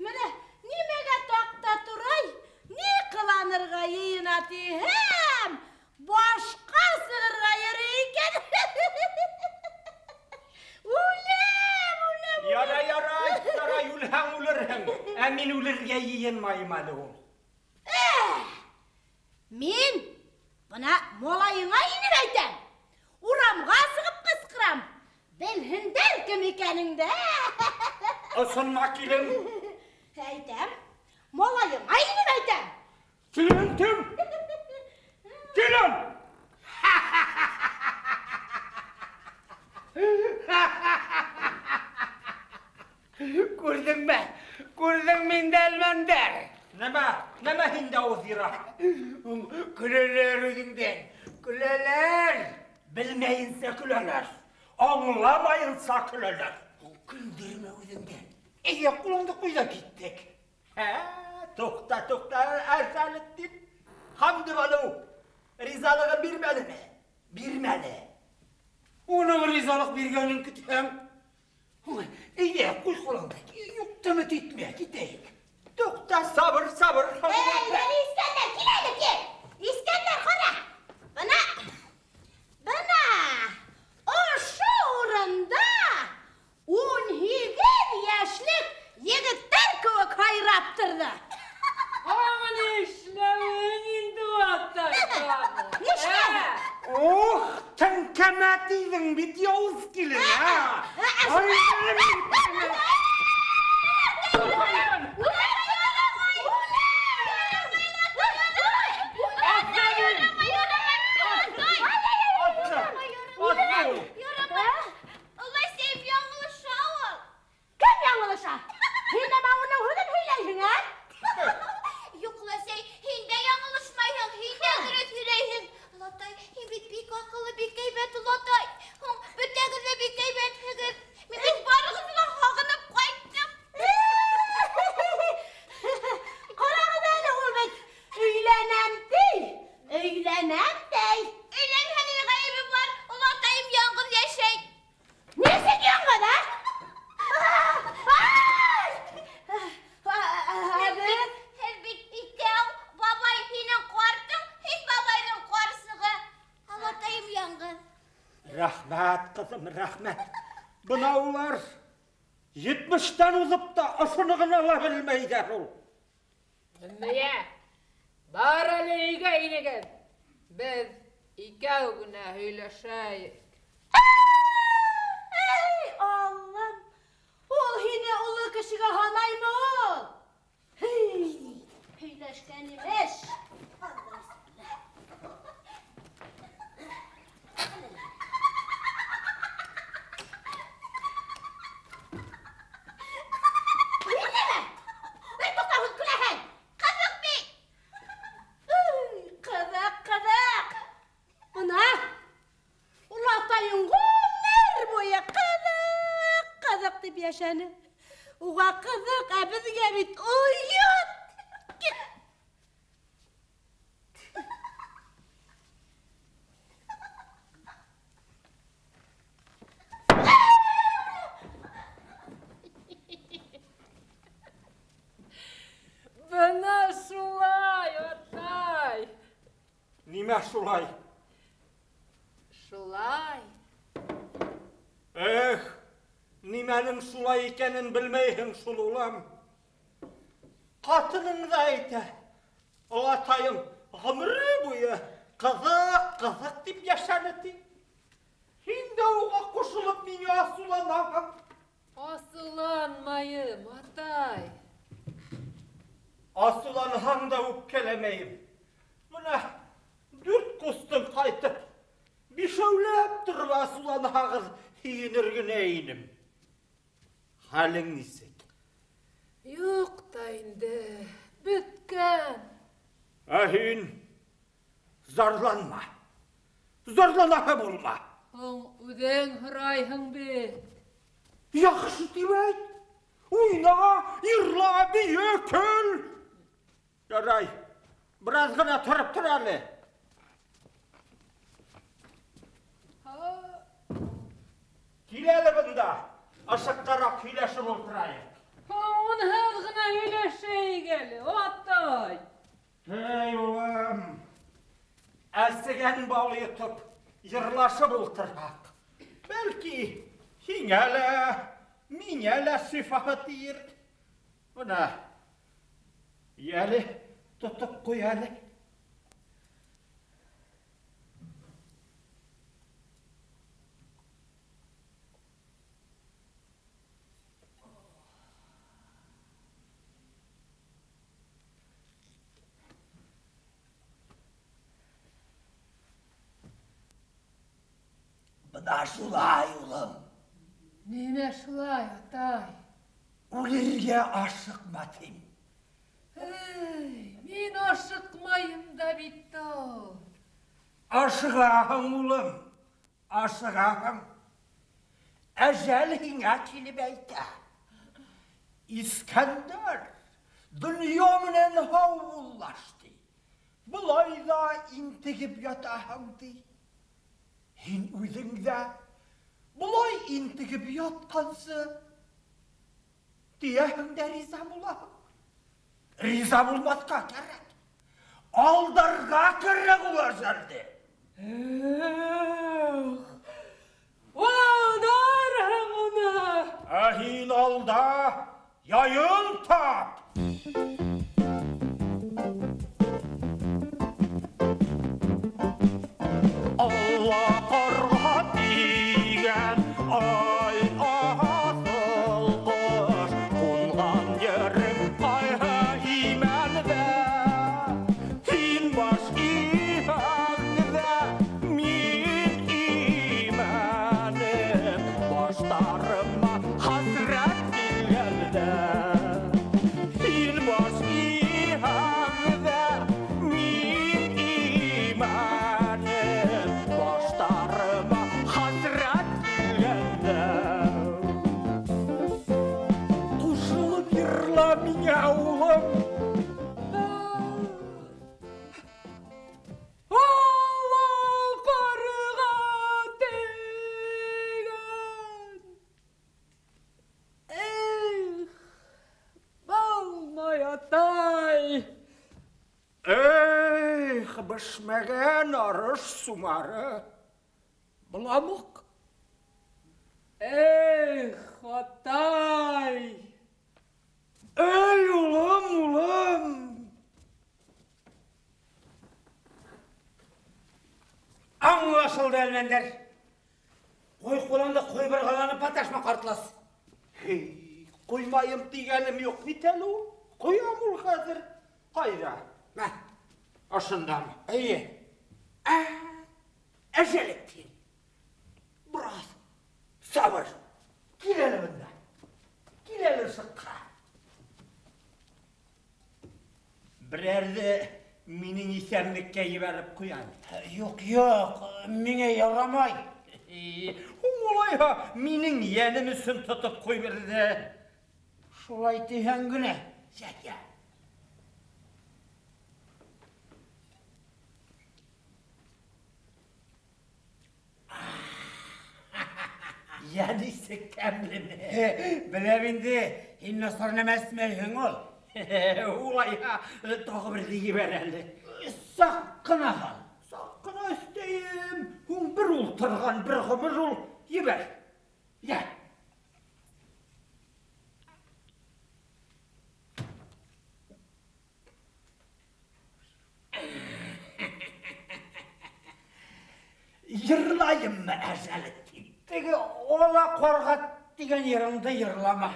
Менә нимәгә таҡта турай, ни ҡыланырға йыйына тиһәм, башҡа сығырға йөрөй икән. Үләм, үләм, үләм. Ярай, ярай, ярай, үлһәң үлерһең. Ә мин үлергә йыйынмайым әле ул. Мин бына малайыңа инеп әйтәм. Урамға сығып ҡысҡырам. Белһендәр кем икәнеңде. Ысынма, килен. Әйтәм, малайыңа инеп әйтәм. Килен кем? Килен! Күрҙеңме? Күрҙеңме инде, Әлмәндәр? Нәмә? Нәмә һиндә ауыҙ йыра? Көләләр үҙеңдән. Көләләр. Белмәйенсә көләләр. Аңламайынса көләләр. Көлдөрмә үҙеңдән. Әйҙә, ҡулыңды ҡуй ҙа киттек. Ә, туҡта, туҡта, Әсәлетдин. Хәмдебаныу ризалығын бирмәнеме? Бирмәне. Уның ризалыҡ биргәнен көтһәң. Әйҙә, ҡуй ҡулыңды. Юҡ, өмөт итмә, китәйек. Туҡта, сабыр, сабыр. Эй, әле Искәндәр, кил әле, кил. Искәндәр, ҡара. Бына, бына, ошо урында 18 йәшлек егеттәр кеүек һайрап торҙо. Аңа ни эшләүең инде, атай? Нишләне? Ох, теңкәмә тейҙең бит, яуыз килен, а? Ай, Кем яңылыша? Һин нәмә уның һүҙен һөйләйһең, ә? Юҡ, Ләсәй, һин дә яңылышмайһың, һин дә дөрөҫ һөйләйһең. Олатай, һин бит бик аҡыллы, бик һәйбәт, олатай. Һуң, бөтәгеҙ ҙә бик һәйбәтһегеҙ. Мин бит барығыҙҙы ла һағынып Рәхмәт, ҡыҙым, рәхмәт. Бына улар 70-тән уҙып та ошоно ғына ла белмәйҙәр ул. Өммөйә, бар әле өйгә инегеҙ. Беҙ икәү генә һөйләшәйек. Эй, Аллам! Ул һине оло кешегә һанаймы ул? Һөйләшкән имеш. Йәшәне. Уға ҡыҙыҡ, ә беҙгә бит оят. Бына шулай, атай. Нимә шулай? Шулай. Эх, нимәнең шулай икәнен белмәйһең шул, улым. Ҡатының да әйтә, олатайың ғүмере буйы ҡыҙыҡ, ҡыҙыҡ тип йәшәне ти. Һин дә уға ҡушылып миңә асыуланаһың. Асыуланмайым, атай. Асыуланһаң да үпкәләмәйем. Бына дүрт ҡустың ҡайтып, бишәүләп тороп асыуланһағыҙ, һөйөнөр генә инем. Хәлең нисек? Юҡ та инде, бөткән. Ә һин зарланма. Зарланаһы булма. Һуң үҙең һорайһың бит. Яҡшы тип әйт. Уйна, йырла, бейе, көл. Ярай, бер аҙ ғына тороп тор әле. Кил әле бында. Ашыҡҡараҡ һөйләшеп ултырайыҡ. Унһыҙ ғына һөйләшәйек әле, атай. Эй, улым, әсегән бал йотоп, йырлашып ултырһаҡ, бәлки һиңә лә, миңә лә шифаһы тиер. Бына, йәле, тотоп ҡуй әле. Бына шулай, улым. Нимә шулай, атай? Үлергә ашыҡма тим. Эй, мин ашыҡмайым да бит ул. Ашығаһың, улым, ашығаһың. Әжәл һиңә килеп әйтә. Искәндәр, донъя менән һаубуллаш ти. Былай ҙа интегеп ятаһың ти. Һин үҙең дә былай интегеп ятҡансы тиәһең дә риза булаһың. Риза булмаҫҡа кәрәк. Алдарға кәрәк ул әжәлде. Эх, алдарһың уны. Ә һин алда, яйын тап. Алла ҡарға тигән, ай, аҫыл ҡош, ҡунған ерең ҡайһы имәндә? Һин баш иһәң дә, мин имәнем, баштарыма хәсрәт килгәндә. Һин баш иһәң дә, мин имәнем, баштарыма хәсрәт килгәндә. Ҡушылып йырла миңә, улым. Алла ҡарға тигән. Эх, булмай, атай. Эх, бешмәгән арыш сумары. Боламыҡ. Эх, атай! Эй, улым, улым! Аңлашылды, Әлмәндәр. Ҡуй ҡулыңды ҡуй бырғаланып маташма, ҡартлас. Эй, ҡуймайым тигәнем юҡ бит әле ул. Ҡуям ул хәҙер. Ҡайҙа? Мә. Ошондамы? Эйе. Әжәлек тин. Бераз сабыр. Кил әле бында. Кил әле ышыҡҡа. Берәрҙе минең иҫәнлеккә ебәреп ҡуяйым. Юҡ, юҡ, миңә ярамай. Һуң улайһа минең йәнем өсөн тотоп ҡуй берҙе. Шулай тиһәң генә. Йә, йә. Йә, нисек тәмлеме? Беләм инде, һин насар нәмә эсмәйһең ул. Улайһа, тағы берҙе ебәр әле. Саҡ ҡына һал. Саҡ ҡына өҫтәйем. Һуң бер ултырған бер ғүмер ул. Ебәр. Йә. Йырлайыммы әжәлетдин? Теге ола ҡарға тигән йырыңды йырлама.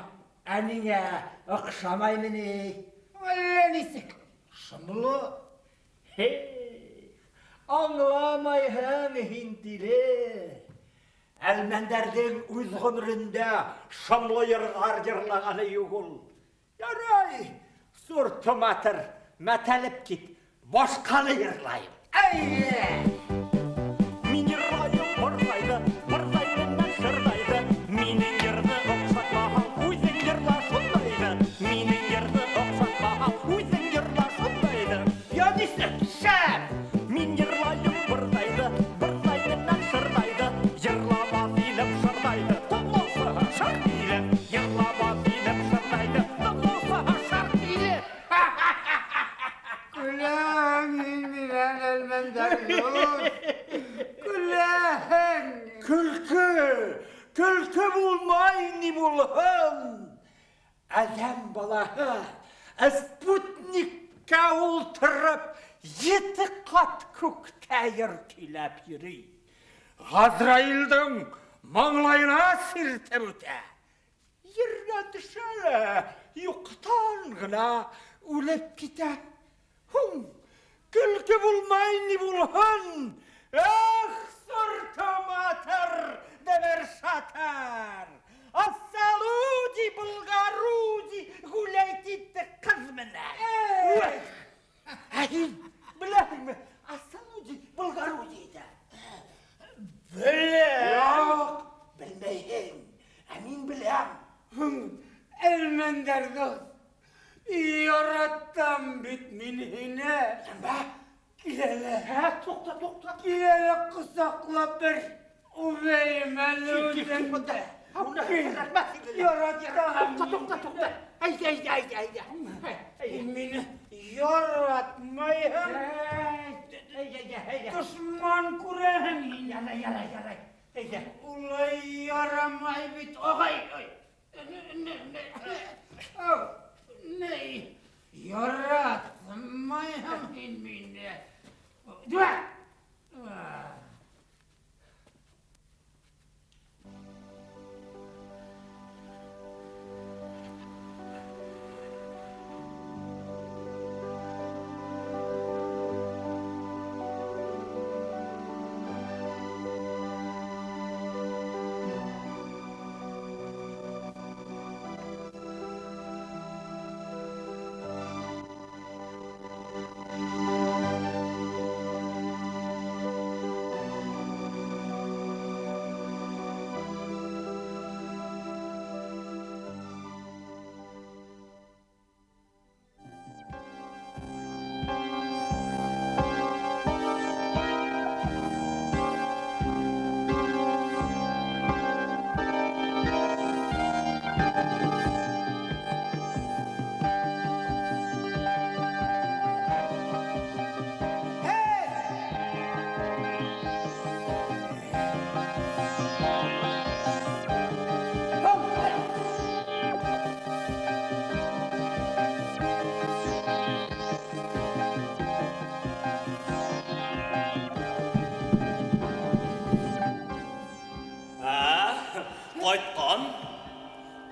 Ә ниңә оҡшамаймы ни? Әллә нисек? Шомло. Һей, аңламайһың һин, тиле. Әлмәндәрҙең үҙ ғүмерендә шомло йырҙар йырлағаны юҡ ул. Ярай, суртыматыр, мәтәлеп кит, башҡаны йырлайым. Әйе! Мин йырлайым бырҙайҙы, бырҙай менән шырҙайҙы. Минең йырҙы оҡшатмаһаң, үҙең йырла шундайҙы. Минең йырҙы оҡшатмаһаң, үҙең йырла шундайҙы. Я нисек? Шәп! Мин йырлайым бырҙайҙы, бырҙай менән шырҙайҙы. Йырламаҫ инем шырҙайҙы, тыңлаусыһы шыр тиле. Йырламаҫ инем шырҙайҙы, тыңлаусыһы шыр тиле. Көләң һин минән, Әлмәндәр, юҡ. Көләһең. Көлкө, көлкө булмай ни булһын. Әҙәм балаһы спутникка ултырып 7 ҡат күктә йыр көйләп йөрөй. Ғазраилдың маңлайына сиртеп үтә. Ергә төшә лә юҡтан ғына үлеп китә. Һуң, көлкө булмай ни булһын. Эх, суртыматыр, дәбер шатар. Ассалуди, булгаруди, гулять итте ҡыҙ менән. Ә һин беләһеңме? Ассалуди, булгаруди итә. Беләм. Юҡ, белмәйһең. Ә мин беләм. Әлмәндәр дуҫ, яратам бит мин һине. Ләмбә. Кил әле. Ә, туҡта, туҡта. Кил әле, ҡосаҡлап бер үбәйем әле Кил, кил, кил үҙеңде. бында. Ә, уны рәхмәт инде. Яратам. Туҡта, туҡта, туҡта. Әйҙә, әйҙә, әйҙә, әйҙә. Һин мине яратмайһың. Әйҙә, әйҙә, әйҙә. Дошман күрәһең һин. Ярай, ярай, ярай. Әйҙә. Улай ярамай бит, ағай. Ай. Ау, ни? Яратмайһың һин мине. Дүә!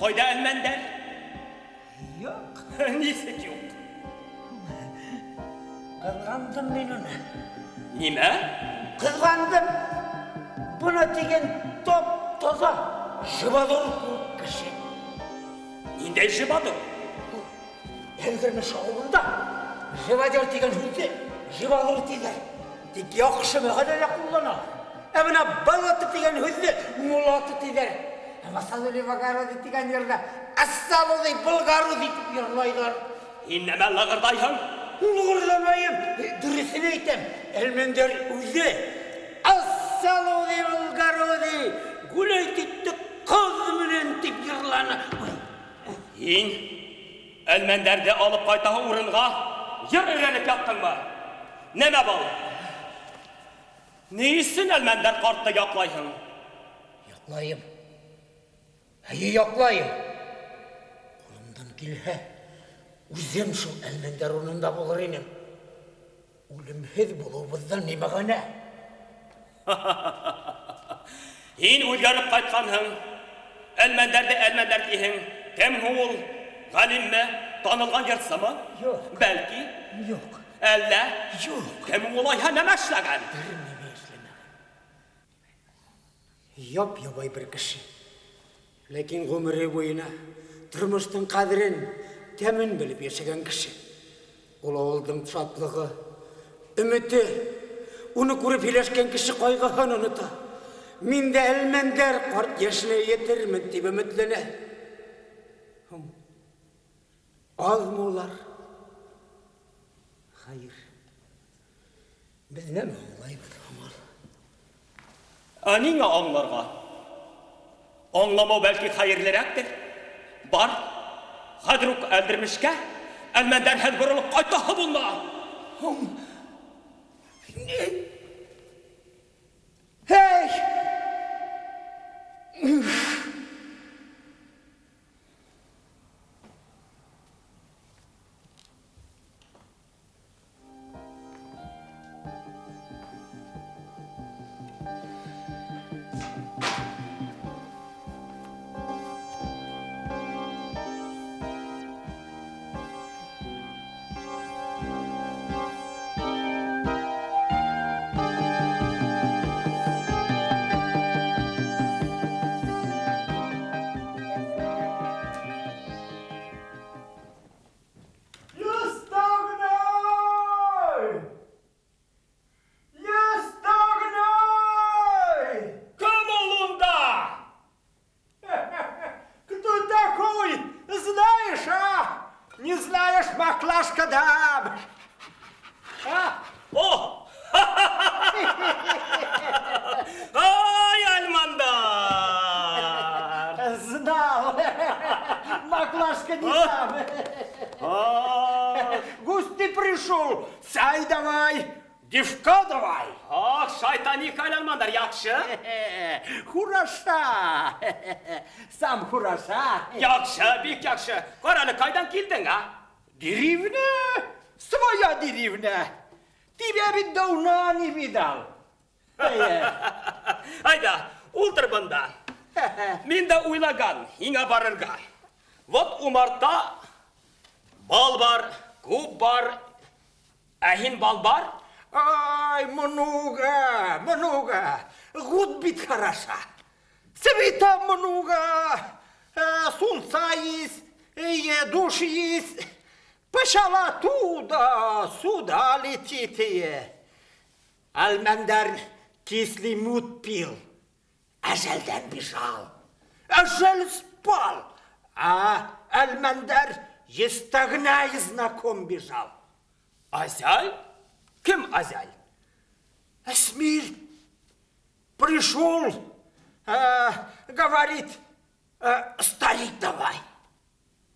Ҡайҙа Әлмәндәр? Юҡ. Нисек юҡ? Ҡыҙғандым мин уны. Нимә? Ҡыҙғандым. Бына тигән топ-таза живодер кеүек кеше. Ниндәй живодер? Әлдермеш ауылында живодер тигән һүҙҙе живодер тиҙәр. Тик яҡшы мәғәнәлә ҡулланалар. Ә бына болото тигән һүҙҙе мулаты тиҙәр. Ә Васалули Вагароди тигән йырҙа Ассалули Болгаруди тип йырлайҙар. Һин нәмә лығырҙайһың? Лығырҙамайым, дөрөҫөн әйтәм. Әлмәндәр үҙе Ассалули Болгаруди гуләйт итте ҡыҙ менән тип йырланы. Һин Әлмәндәрҙе алып ҡайтаһы урынға йыр өйрәнеп яттыңмы? Нәмә был? Ни өсөн Әлмәндәр ҡартты яҡлайһың? Яҡлайым. Эйе, яҡлайым. Ҡулымдан килһә, үҙем шул Әлмәндәр урынында булыр инем. Үлемһеҙ булыуыбыҙҙан ни мәғәнә? Һин үҙгәреп ҡайтҡанһың. Әлмәндәрҙе Әлмәндәр тиһең. Кем һуң ул? Ғалимме? Танылған йырсымы? Юҡ. Бәлки? Юҡ. Әллә? Юҡ. Кем улайһа нәмә эшләгән? Бер нәмә эшләмәгән. Яп-ябай бер кеше. Ләкин ғүмере буйына тормоштоң ҡәҙерен, тәмен белеп йәшәгән кеше. Ул ауылдың шатлығы, өмөтө, уны күреп һөйләшкән кеше ҡайғыһын онота. Мин дә Әлмәндәр ҡарт йәшенә етермен тип өмөтләнә. Һуң, аҙмы улар? Хәйер, беҙ нәмә аңлайбыҙ һуң ул? Ә ниңә аңларға? Аңламау бәлки хәйерлерәктер. Бар, хәҙер үк Әлдермешкә, Әлмәндәрһеҙ боролоп ҡайтаһы булма. Һуң, һей! Хураша! Сам хураша! Яҡшы, бик яҡшы. Ҡара әле, ҡайҙан килдең, а? Деревня? Своя деревня. Тебя ведь давно не видал. Айда, ултыр бында. Мин дә уйлаған, һиңә барырға. Вот умарта бал бар, күп бар. Ә һин бал бар? Ай, много, много. Гуд бит хороша. Цвета много, солнца есть, душ есть. Пошла туда, сюда летит. Әлмәндәр кислый мут пил, әжәлдән бежал, әжәл спал, а Әлмәндәр естагнай знаком бежал. Азяль? Кем Азяль? Смирт пришел, говорит, старик давай,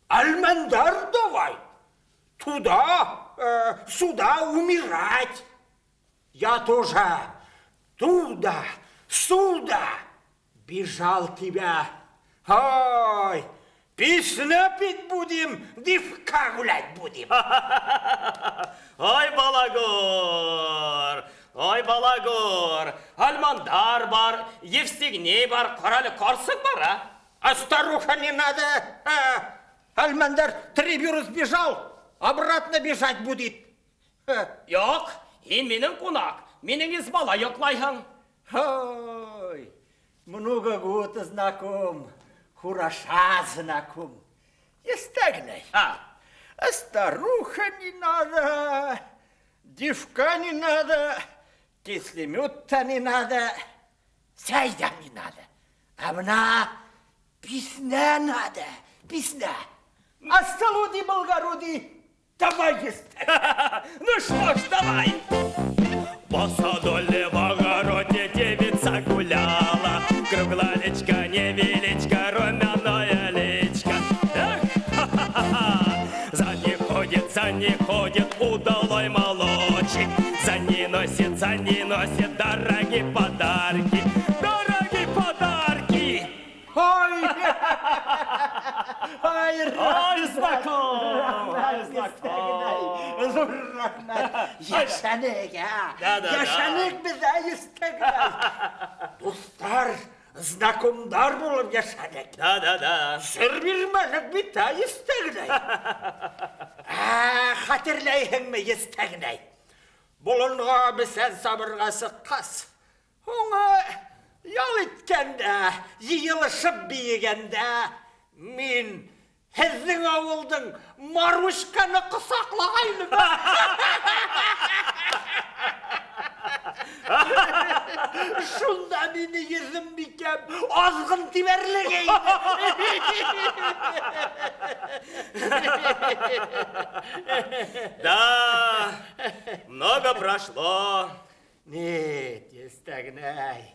Әлмәндәр давай, туда, сюда умирать. Я тоже туда, сюда бежал тебя. Ой, песня петь будем, дивка гулять будем. Ой, балагур, ой, балагур, Әлмандар бар, Евстигней бар, ҡарале ҡарсыҡ бар, а? А старуха не надо. Әлмәндәр три сбежал, обратно бежать будет. Юҡ, һин минең ҡунаҡ, минең избала йоҡлайһың. Ой, много год знаком, хороша знаком. Естегней. А старуха не надо, девка не надо, кислемет-то не надо, сәй ҙә не надо. А бына песня надо, песня. А столуди, благороди, давай есть. Ну что ж, давай. По саду ли в огороде девица гуляла, круглолечка, невеличка, румяная личка. Эх, ха-ха-ха-ха. За ней ходит удалой молочек, за ней носит дорогие подарки, дорогие подарки. Ой! Ай, Ай, знаком! Ай, знаком! Ҙур рәхмәт. Йәшәнек, ә? Да, да, да. Йәшәнек беҙ, әйестәгәй. Дуҫтар, знакомдар булып йәшәнек. Да, да, да. Сер бирмәнек бит, әйестәгәй. Хәтерләйһеңме, естәгәй? Болонға бесән сабырға сыҡҡас, уңа ял иткәндә, йыйылышып бейегәндә, мин һеҙҙең ауылдың Марушканы ҡосаҡлағайным. Шунда мине Йөҙөмбикәм аҙғын тибәрлегәйне. Да, много прошло. Нет, Естәгнәй,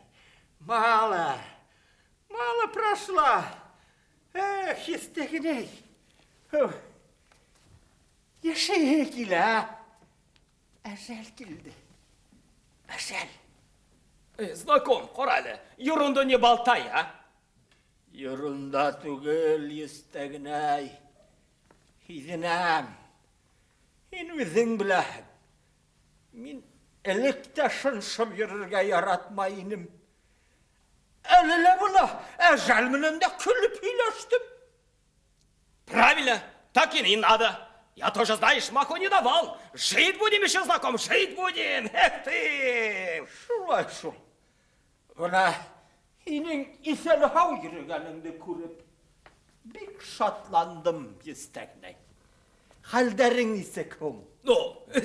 мало, мало прошло. Эх, Естәгнәй, йәшәйһе килә, әжәл килде, әжәл. Знаком, ҡара әле, ерунду не болтай, а? Ерунда түгел, Естәгнәй, һиҙенәм. Һин үҙең беләһең. Мин элек тә шыңшып йөрөргә яратмай инем. Әле лә бына әжәл менән дә көлөп һөйләштем. Правильно, так и не надо. Я тоже, знаешь, маху не давал. Жить будем еще, знаком, жить будем. Эх ты! Шулай шул. Бына һинең иҫән-һау йөрөгәнеңде күреп, бик шатландым, Естәгнәй. Хәлдәрең нисек һуң? Ну,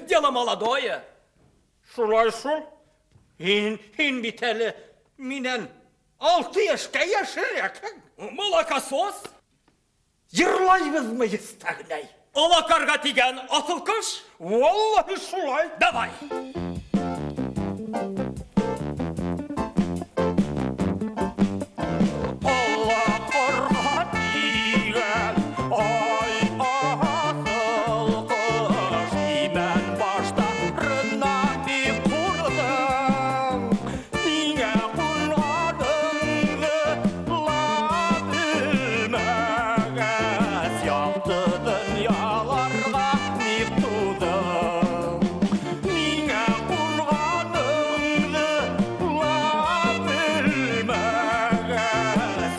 дело молодое. Шулай шул. Һин бит әле минән 6 йәшкә йәшерәкһең. Молокосос? Йырлайбыҙмы, Естәгнәй? Ала ҡарға тигән аҫыл ҡош? Валлаһи шулай. Давай. Ала ҡарға тигән ай аҫыл ҡош, имән баштарына ни ҡурҙың? Ниңә ҡунғаныңды ла белмәгәс, яҡты донъяларға ни тыуҙың? Ниңә ҡунғаныңды ла белмәгәс,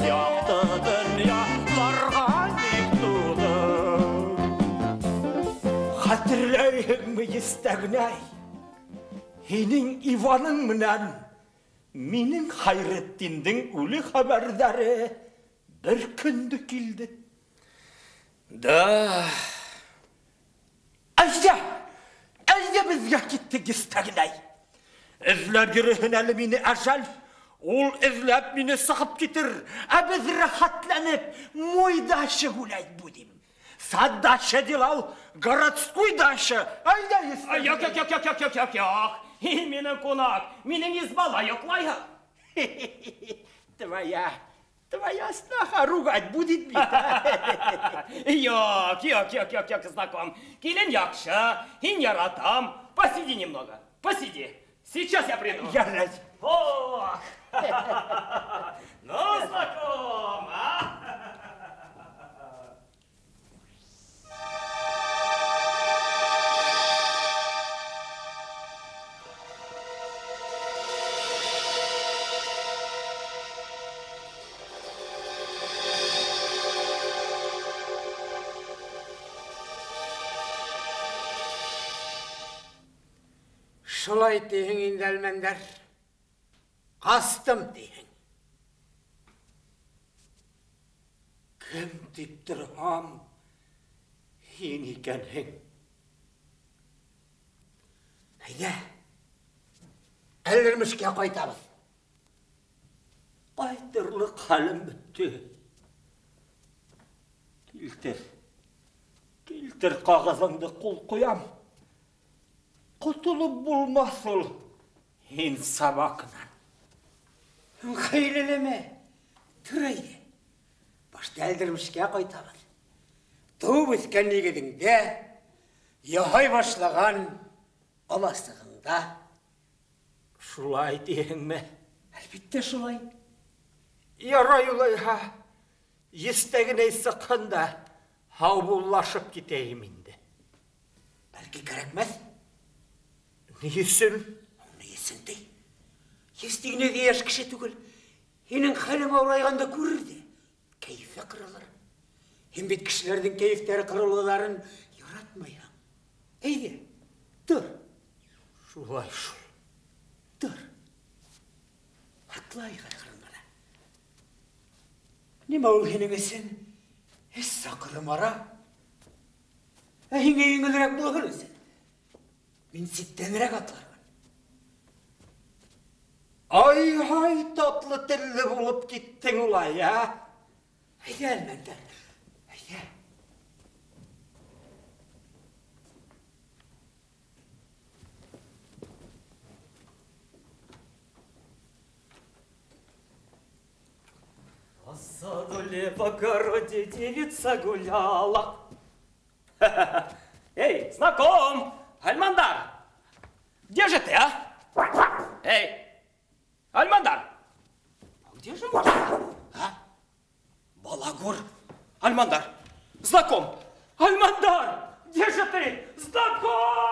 яҡты донъяларға ни тыуҙың? Хәтерләйһеңме, Естәгнәй? Һинең Иваның менән минең Хәйретдиндең үле хәбәрҙәре бер көндө килде. Да. Әйҙә, әйҙә беҙгә киттек, Естәгнәй. Эҙләп йөрөһөн әле мине әжәл. Ул эҙләп мине сығып китер. Ә беҙ рәхәтләнеп мой дача гулять будем. Сад дача делал, городской дача. Әйҙә, Естәгнәй. Юҡ, юҡ, юҡ, юҡ, юҡ, юҡ, юҡ. Һин минең ҡунаҡ, минең избала йоҡлайһың. Твоя сноха ругать будет меня. Юҡ, юҡ, юҡ, юҡ, юҡ, знаком. Килен яҡшы, һин яратам. Посиди немного, посиди. Сейчас я приду. Ярай. Ох! Ну, знаком, а? Шулай тиһең инде, Әлмәндәр. Ҡастым тиһең. Кем тип торһам, һин икәнһең. Әйҙә, Әлдермешкә ҡайтабыҙ. Ҡайтырлыҡ хәлем бөттө. Килтер, килтер ҡағыҙыңды, ҡул ҡуям. Ҡотолоп булмаҫ ул һин собаканан. Хәйләләмә, тор әйҙә. Башта Әлдермешкә ҡайтабыҙ. Тыуып үҫкән нигеҙеңдә, яһай башлаған аласығыңда. Шулай тиһеңме? Әлбиттә шулай. Ярай улайһа, естәгенәй сыҡһын да һаубуллашып китәйем инде. Бәлки кәрәкмәҫ? Ни өсөн? Ни өсөн ти? Естегенәй ҙә йәш кеше түгел. Һинең хәлең ауырайғанда күрер ҙә, кәйефе ҡырылыр. Һин бит кешеләрҙең кәйефтәре ҡырылыуҙарын яратмайһың. Әйҙә, тор. Шулай шул. Тор. Атлайыҡ аҡрын ғына. Нимә ул һинең өсөн? Өс саҡрым ара. Ә һиңә еңелерәк булһын өсөн мин ситтәнерәк атлармын. Ай-һай, татлы телле булып киттең улай, ә? Әйҙә, Әлмәндәр, әйҙә. А саду ли в огороде девица гуляла? Эй, знаком! Альмандар! Где же ты, а? Эй, Альмандар! А где же мужик? А? Балагур! Альмандар! Знаком! Альмандар! Где же ты? Знаком!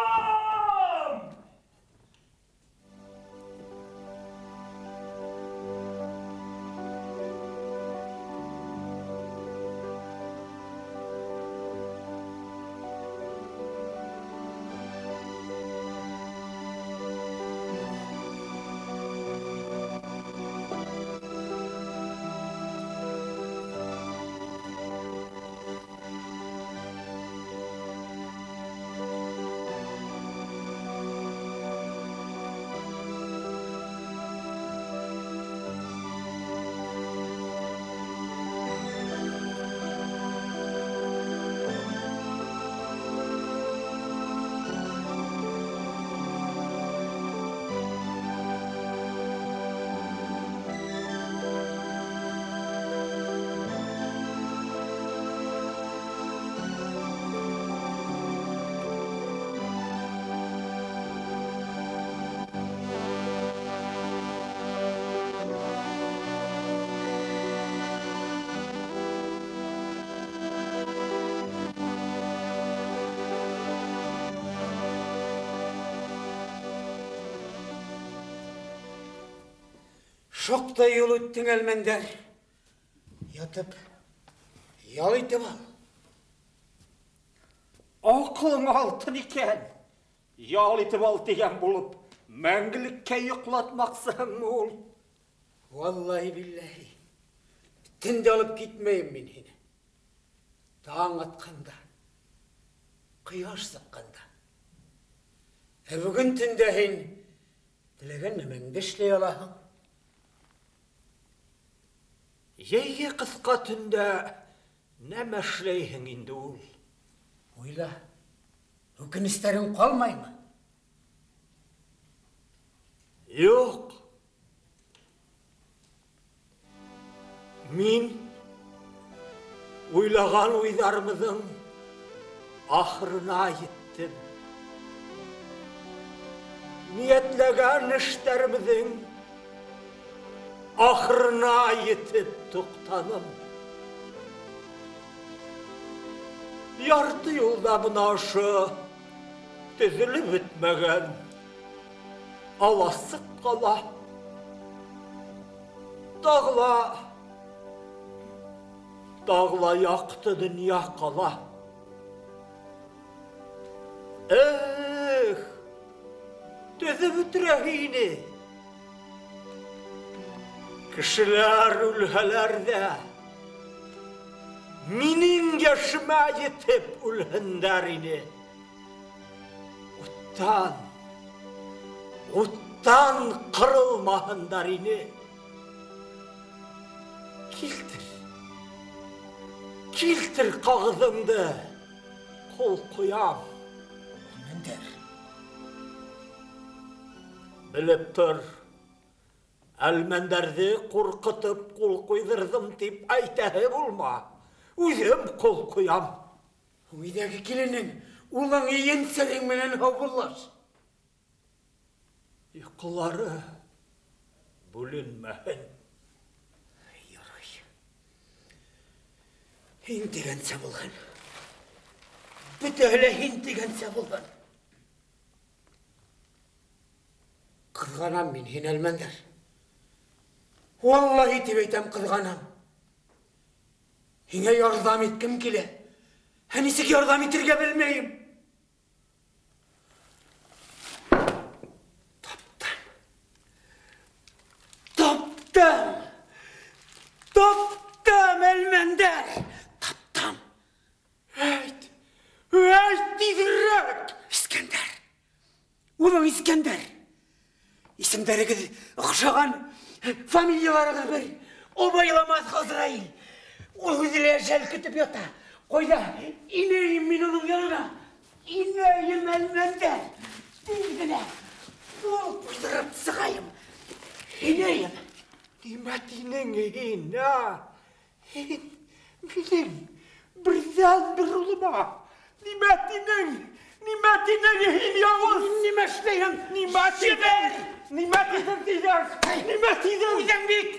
Шаҡтай юл үттең, Әлмәндәр. Ятып, ял итеп ал. Аҡылың алтын икән. Ял итеп ал тигән булып, мәңгелеккә йоҡлатмаҡсыһыңмы ул? Валлаһи билләһи. Төндә алып китмәйем мин һине. Таң атҡанда, ҡояш сыҡҡанда. Ә бөгөн төндә һин теләгән нәмәңде эшләй алаһың. Йәйге ҡыҫҡа төндә нәмә эшләйһең инде ул? Уйла, үкенестәрең ҡалмаймы? Юҡ. Мин уйлаған уйҙарымыҙҙың ахырына еттем. Ниәтләгән эштәремеҙҙең ахырына етеп туҡтаным. Ярты юлда бына ошо төҙөлөп бөтмәгән аласыҡ ҡала. Тағы ла яҡты донъя ҡала. Эх, Өҙөп бөтөрәһе ине. Кешеләр үлһәләр ҙә, минең йәшемә етеп үлһендәр ине. Уттан, уттан ҡырылмаһындар ине. Килтер, килтер ҡағыҙыңды, ҡул ҡуям. Әлмәндәр. Белеп тор, Әлмәндәрҙе ҡурҡытып ҡул ҡуйҙырҙым тип әйтәһе булма. Үҙем ҡул ҡуям. Өйҙәге киленең, улың ейенсәрең менән һаубуллаш. Йоҡолары бүленмәһен. Ярай. Һин тигәнсә булһын. Бөтәһе лә һин тигәнсә булһын. Ҡыҙғанам мин һине, Әлмәндәр. Валлаһи тип әйтәм, ҡыҙғанам. Һиңә ярҙам иткем килә. Ә нисек ярҙам итергә белмәйем. Таптым. Таптым. Таптым, Әлмәндәр. Таптым. Әйт. Әйт тиҙерәк. Искәндәр. Улың Искәндәр. Исемдәрегеҙ оҡшаған, фамилияларығыҙ бер. Обайламаҫ Ғазраил. Ул үҙе лә әжәл көтөп ята. Ҡайҙа? Инәйем мин уның янына. Инәйем, Әлмәндәр. Тиҙ генә ҡул ҡуйҙырып сығайым. Инәйем. Нимә тинең һин, ә? Һин минең берҙән-бер улыма. Нимә тинең? Нимә тинең һин, яуыз? Һин нимә эшләйһең? Нимә тинең? Нимә тинең тиҙәр? Нимә тинең? Үҙең бит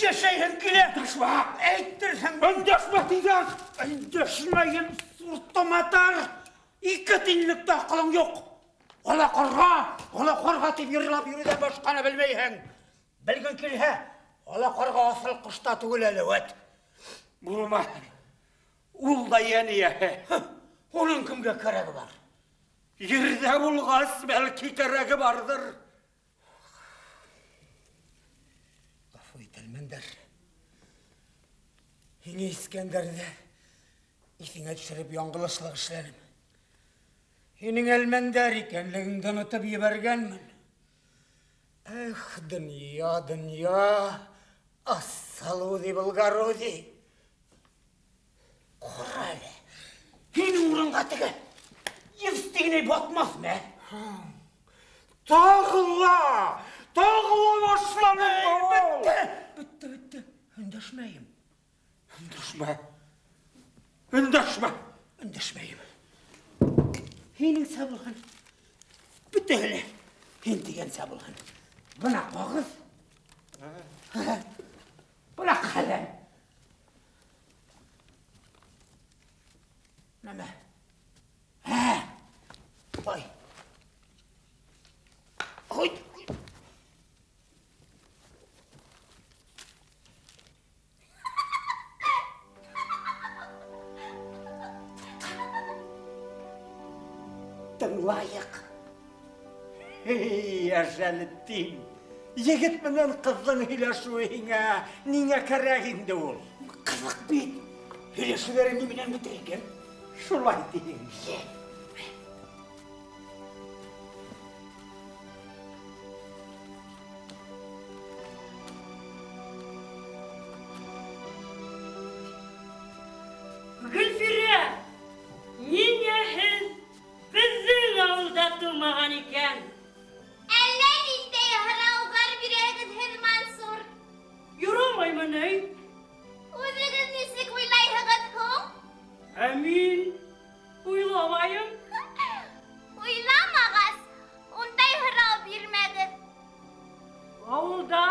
йәшәйһең килә. Өндәшмә. Әйтерһең. Өндәшмә тиҙәр. Өндәшмәйем, суртыматар. Ике тинлек тә аҡылың юҡ. Ала ҡарға, ала ҡарға тип йырлап йөрөүҙән башҡаны белмәйһең. Белгең килһә, ала ҡарға аҫыл ҡош та түгел әле, вәт. Булмаһын. Ул да йән эйәһе. Һы, уның кемгә кәрәге бар? Ерҙә булғас, бәлки кәрәге барҙыр. Ғәфү ит, Әлмәндәр. Һине Искәндәрҙе иҫеңә төшөрөп яңғылышлыҡ эшләнем. Һинең Әлмәндәр икәнлегеңде онотоп ебәргәнмен. Эх, донъя, донъя, ассалуди булгаруди. Ҡара әле, һинең урынға теге Евстигней батмаҫмы, ә? Тағы ла, тағы ла башланың, Эй, ул. бөттө, бөттө, бөттө. Өндәшмәйем. Өндәшмә. Өндәшмә. Өндәшмәйем. Һинеңсә булһын. Бөтәһе лә һин тигәнсә булһын. Бына ҡағыҙ. Бына ҡәләм. Нәмә? Ә? Ой. Ой. Тыңлайыҡ. Эй, Әжәлетдин, егет менән ҡыҙҙың һөйләшеүе һиңә ниңә кәрәк инде ул? Ҡыҙыҡ бит. Һөйләшеүҙәре ни менән бөтөр икән? Шулай тиһең. Гөлфирә, ниңә һеҙ беҙҙең ауылда тыумаған икән? Әллә ниндәй һорауҙар бирәһегеҙ һеҙ, Мансур? Юрамаймы ни? Үҙегеҙ нисек уйлайһығыҙ һуң? Ә мин уйламайым. Уйламағас, ундай һорау бирмәгеҙ. Ауылда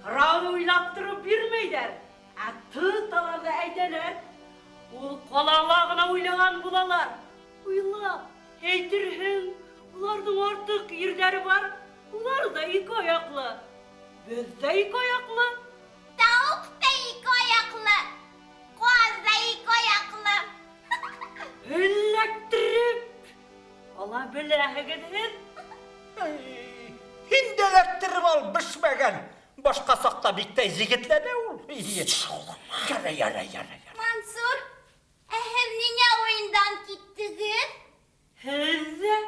һорауҙы уйлап тороп бирмәйҙәр, ә тоталар ҙа әйтәләр. Ул ҡалала ғына уйлаған булалар. Уйлап, әйтерһең, уларҙың артыҡ ерҙәре бар. Улар ҙа ике аяҡлы. Беҙ ҙә ике аяҡлы. Тауыҡ та ике аяҡлы. Ҡаҙ ҙа ике аяҡлы. Эләктереп ала беләһегеҙ һеҙ. Һин дә эләктереп ал, бешмәгән. Башҡа саҡта бик тә егетләнә ул. Ярай, ярай, ярай. Мансур, ә һеҙ ниңә уйындан киттегеҙ? Һеҙ ҙә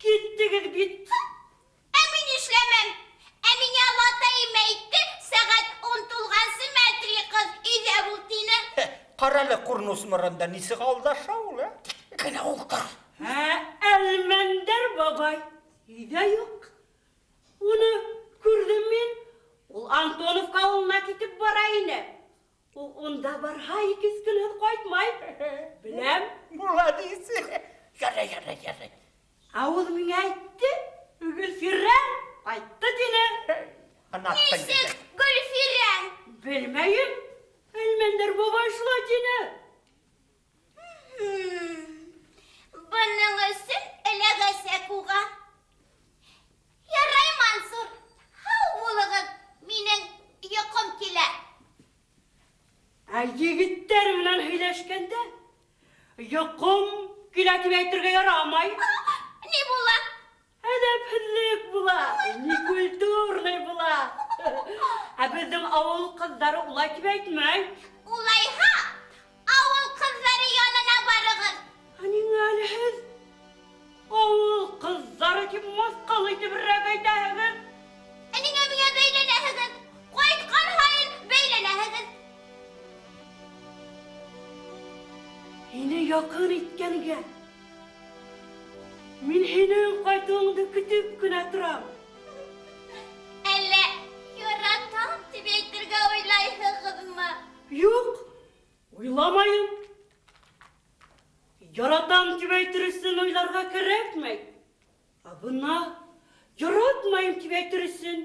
киттегеҙ бит. Ә мин нишләмәм? Ә миңә олатайым әйтте, сәғәт 10 тулғансы мәтри ҡыҙ өйҙә бул тине. Ҡара әле ҡурнус моронда нисек алдаша ул, ә? Кенә ултыр. Ә Әлмәндәр бабай өйҙә юҡ. Уны күрҙем мин. Ул Антоновка ауылына китеп бара ине. Ул унда барһа 2 көнһөҙ ҡайтмай. Беләм. Молодец. Ярай, ярай, ярай. Ә ул миңә әйтте, Гөлфирәң ҡайтты тине. Нисек Гөлфирәң? Белмәйем. Әлмәндәр бабай шулай тине. Бының өсөн эләгәсәк уға. Ярай, Мансур, һау булығыҙ, минең йоҡом килә. Ә егеттәр менән һөйләшкәндә йоҡом килә тип әйтергә ярамай. Ни була? Әҙәпһеҙлек була, некультурный була. Ә беҙҙең ауыл ҡыҙҙары улай тип әйтмәй. Улайһа, ауыл ҡыҙҙары янына барығыҙ. Ә ниңә әле һеҙ ауыл ҡыҙҙары тип мыҫҡыл итеберәк әйтәһегеҙ? Ә ниңә миңә бәйләнәһегеҙ? Ҡайтҡан һайын бәйләнәһегеҙ. Һине яҡын иткәнгә мин һинең ҡайтыуыңды көтөп кенә торам. Әллә яратам тип әйтергә уйлайһығыҙмы? Юҡ, уйламайым. Яратам тип әйтер өсөн уйларға кәрәкмәй. Ә бына яратмайым тип әйтер өсөн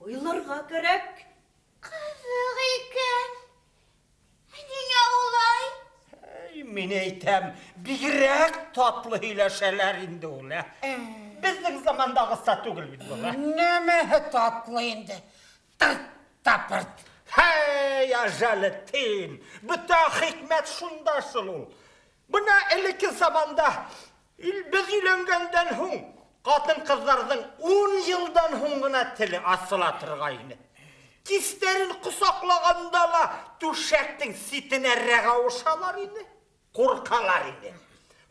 уйларға кәрәк. Ҡыҙыҡ икән. Ниңә улай? Мин әйтәм, бигерәк татлы һөйләшәләр инде ул, ә? Беҙҙең замандағыса түгел бит был, ә? Нәмәһе татлы инде? Тырт та пырт. Һәй, Әжәлетдин, бөтә хикмәт шунда шул ул. Бына элекке заманда беҙ өйләнгәндән һуң ҡатын-ҡыҙҙарҙың 10 йылдан һуң ғына теле асыла торғайны. Кистәрен ҡосаҡлағанда ла түшәктең ситенәрәк ауышалар ине, ҡурҡалар ине.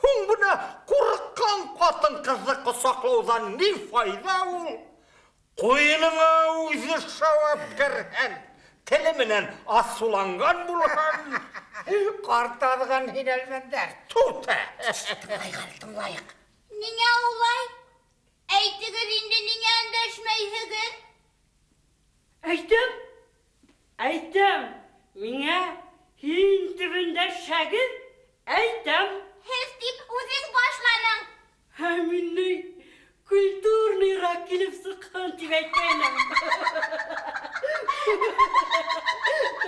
Һуң бына ҡурҡҡан ҡатын-ҡыҙҙы ҡосаҡлауҙан ни файҙа ул? Ҡуйыныңа үҙе шауап керһән, теле менән асыуланған булһаң. Ҡартаҙған һин, Әлмәндәр. Тута. Тыңлайыҡ әле, тыңлайыҡ. Ниңә улай? Әйтегеҙ инде, ниңә өндәшмәйһегеҙ? Әйтәм, әйтәм, миңә һин төбөндә шәгеҙ, әйтәм. Һеҙ тип үҙең башланың. Ә мин ни, культурныйыраҡ килеп сыҡҡан тип әйткәйнем.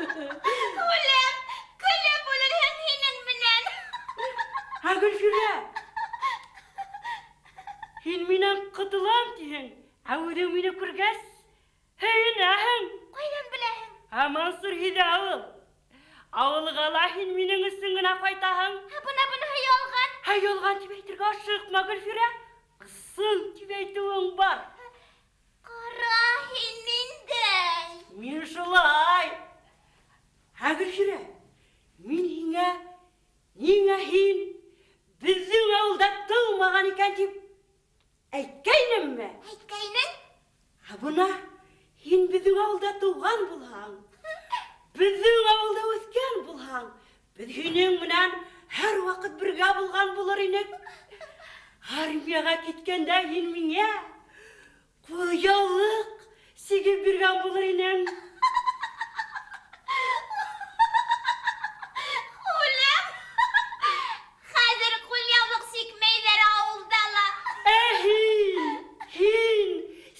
Үләм, көлөп үлерһең һинең менән. Ә Гөлфирә, һин минән ҡотолам тиһең, ә үҙең мине күргәс, һөйөнәһең. Ҡайҙан беләһең? Ә Мансур һиҙә ул. Ауылға ла һин минең өсөн генә ҡайтаһың. Ә бына быныһы ялған. Ә ялған тип әйтергә ашыҡма, Гөлфирә. Ысын тип әйтеүең бар. Ҡара һин ниндәй? Мин шулай. Ә Гөлфирә, мин һиңә, ниңә һин беҙҙең ауылда тыумаған икән тип әйткәйнемме? Әйткәйнең? Ә бына һин беҙҙең ауылда тыуған булһаң, беҙҙең ауылда үҫкән булһаң, беҙ һинең менән һәр ваҡыт бергә булған булыр инек. Армияға киткәндә һин миңә ҡулъяулыҡ сигеп биргән булыр инең. Үләм. Хәҙер ҡулъяулыҡ сикмәйҙәр ауылда ла. Ә һин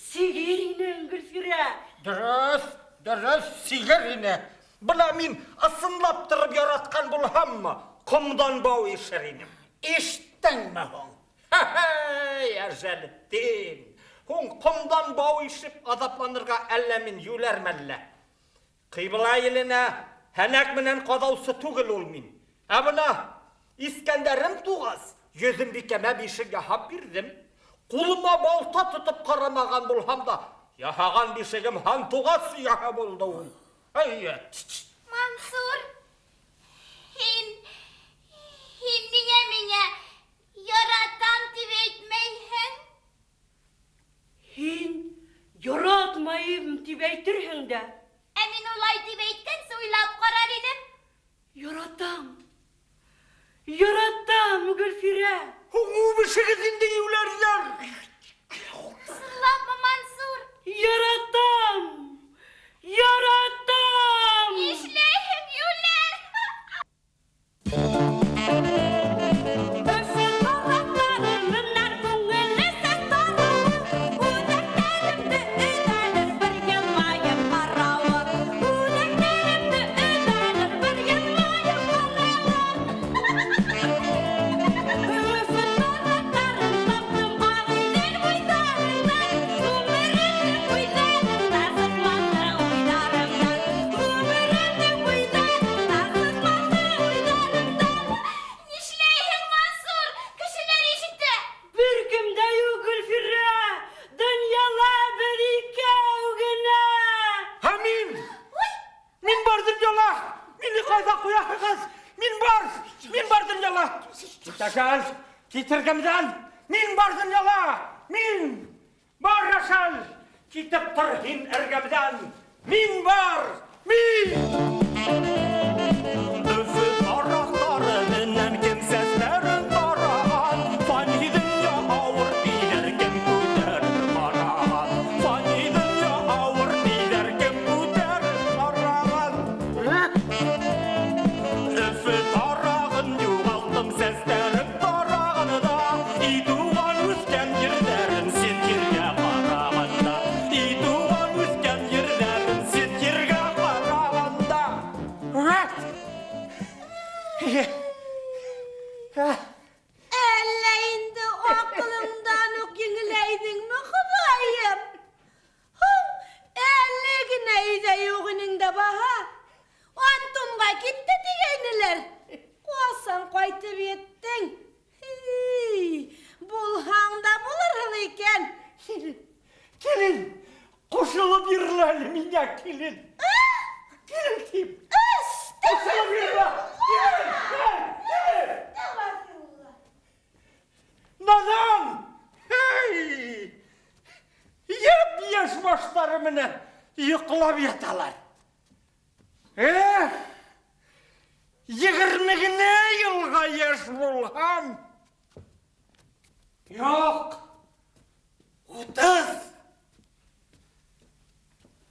сигер инең, Гөлфирә. Дөрөҫ, дөрөҫ, сигер ине. Бына мин ысынлап тороп яратҡан булһаммы, ҡомдан бау ишер инем. Иштеңме һуң? Һәй, Әжәлетдин. Һуң ҡомдан бау ишеп аҙапланырға әллә мин йүләрме әллә? Ҡибла еленә һәнәк менән ҡаҙаусы түгел ул мин. Ә бына Искәндәрем туғас, Йөҙөмбикәмә бишек яһап бирҙем. Ҡулыма балта тотоп ҡарамаған булһам да, яһаған бишегем һандуғас ояһы булды ул. Әйе. Мансур, һин ниңә миңә яратам тип әйтмәйһең? Һин яратмайым тип әйтерһең дә. Ә мин улай тип әйткәнсе уйлап ҡарар инем. Яратам. Яратам, Гөлфирә. Һуң үбешегеҙ инде, йүләрҙәр. Ысынлапмы, Мансур? Яратам. Яратам. Нишләйһең, йүләр? Өфө тараҡтары менән күңелле сәс тарауы, Үҙәктәремде өҙәлер бер йылмайып ҡарауы, Үҙәктәремде өҙәлер бер йылмайып ҡарауы. Өфө тараҡтарын таптым Ағиҙел буйҙарынан, Ғүмеремдең буйҙарында сыҡманы уйҙарымдан, Ғүмеремдең буйҙарында сыҡманы уйҙарымдан. Нишләйһең, Мансур? Кешеләр ишетә. Бер кем дә юҡ, Гөлфирә. Донъяла бер икәү генә. Һә мин! Мин бар донъяла! Мине ҡайҙа ҡуяһығыҙ? Мин бар! Мин бар донъяла! Кит, Әсәл! Кит эргәмдән! Мин бар донъяла! Мин! Бар, Әсәл! Китеп тор һин эргәмдән! Мин бар! Мин! Өфө тараҡтары менән кем сәстәрен тараған, Фани донъя ауыр тиҙәр, кем күтәреп ҡараған. Фани донъя ауыр тиҙәр, кем күтәреп ҡараған. Өфө тарағын юғалттым, сәстәрем тарағанда, И туған үҫкән ерҙәрем сит ергә ҡарағанда, И туған үҫкән ерҙәрем сит ергә ҡарағанда. Әллә инде аҡылыңдан уҡ еңеләйҙеңме, Хоҙайым? Һуң, әле генә өйҙә юҡ инең дә баһа. Антонға китте тигәйнеләр. Ҡасан ҡайтып еттең? Һей, булһаң да булырһың икән. Килен, килен, ҡушылып йырлы әле миңә, килен. Килен тип. Ҡушылып йырла. Килен, килен, килен. Наҙан! Һей! Йәп-йәш баштары менән йоҡлап яталар. Эх! 20 генә йылға йәш булһам. Юҡ! 30!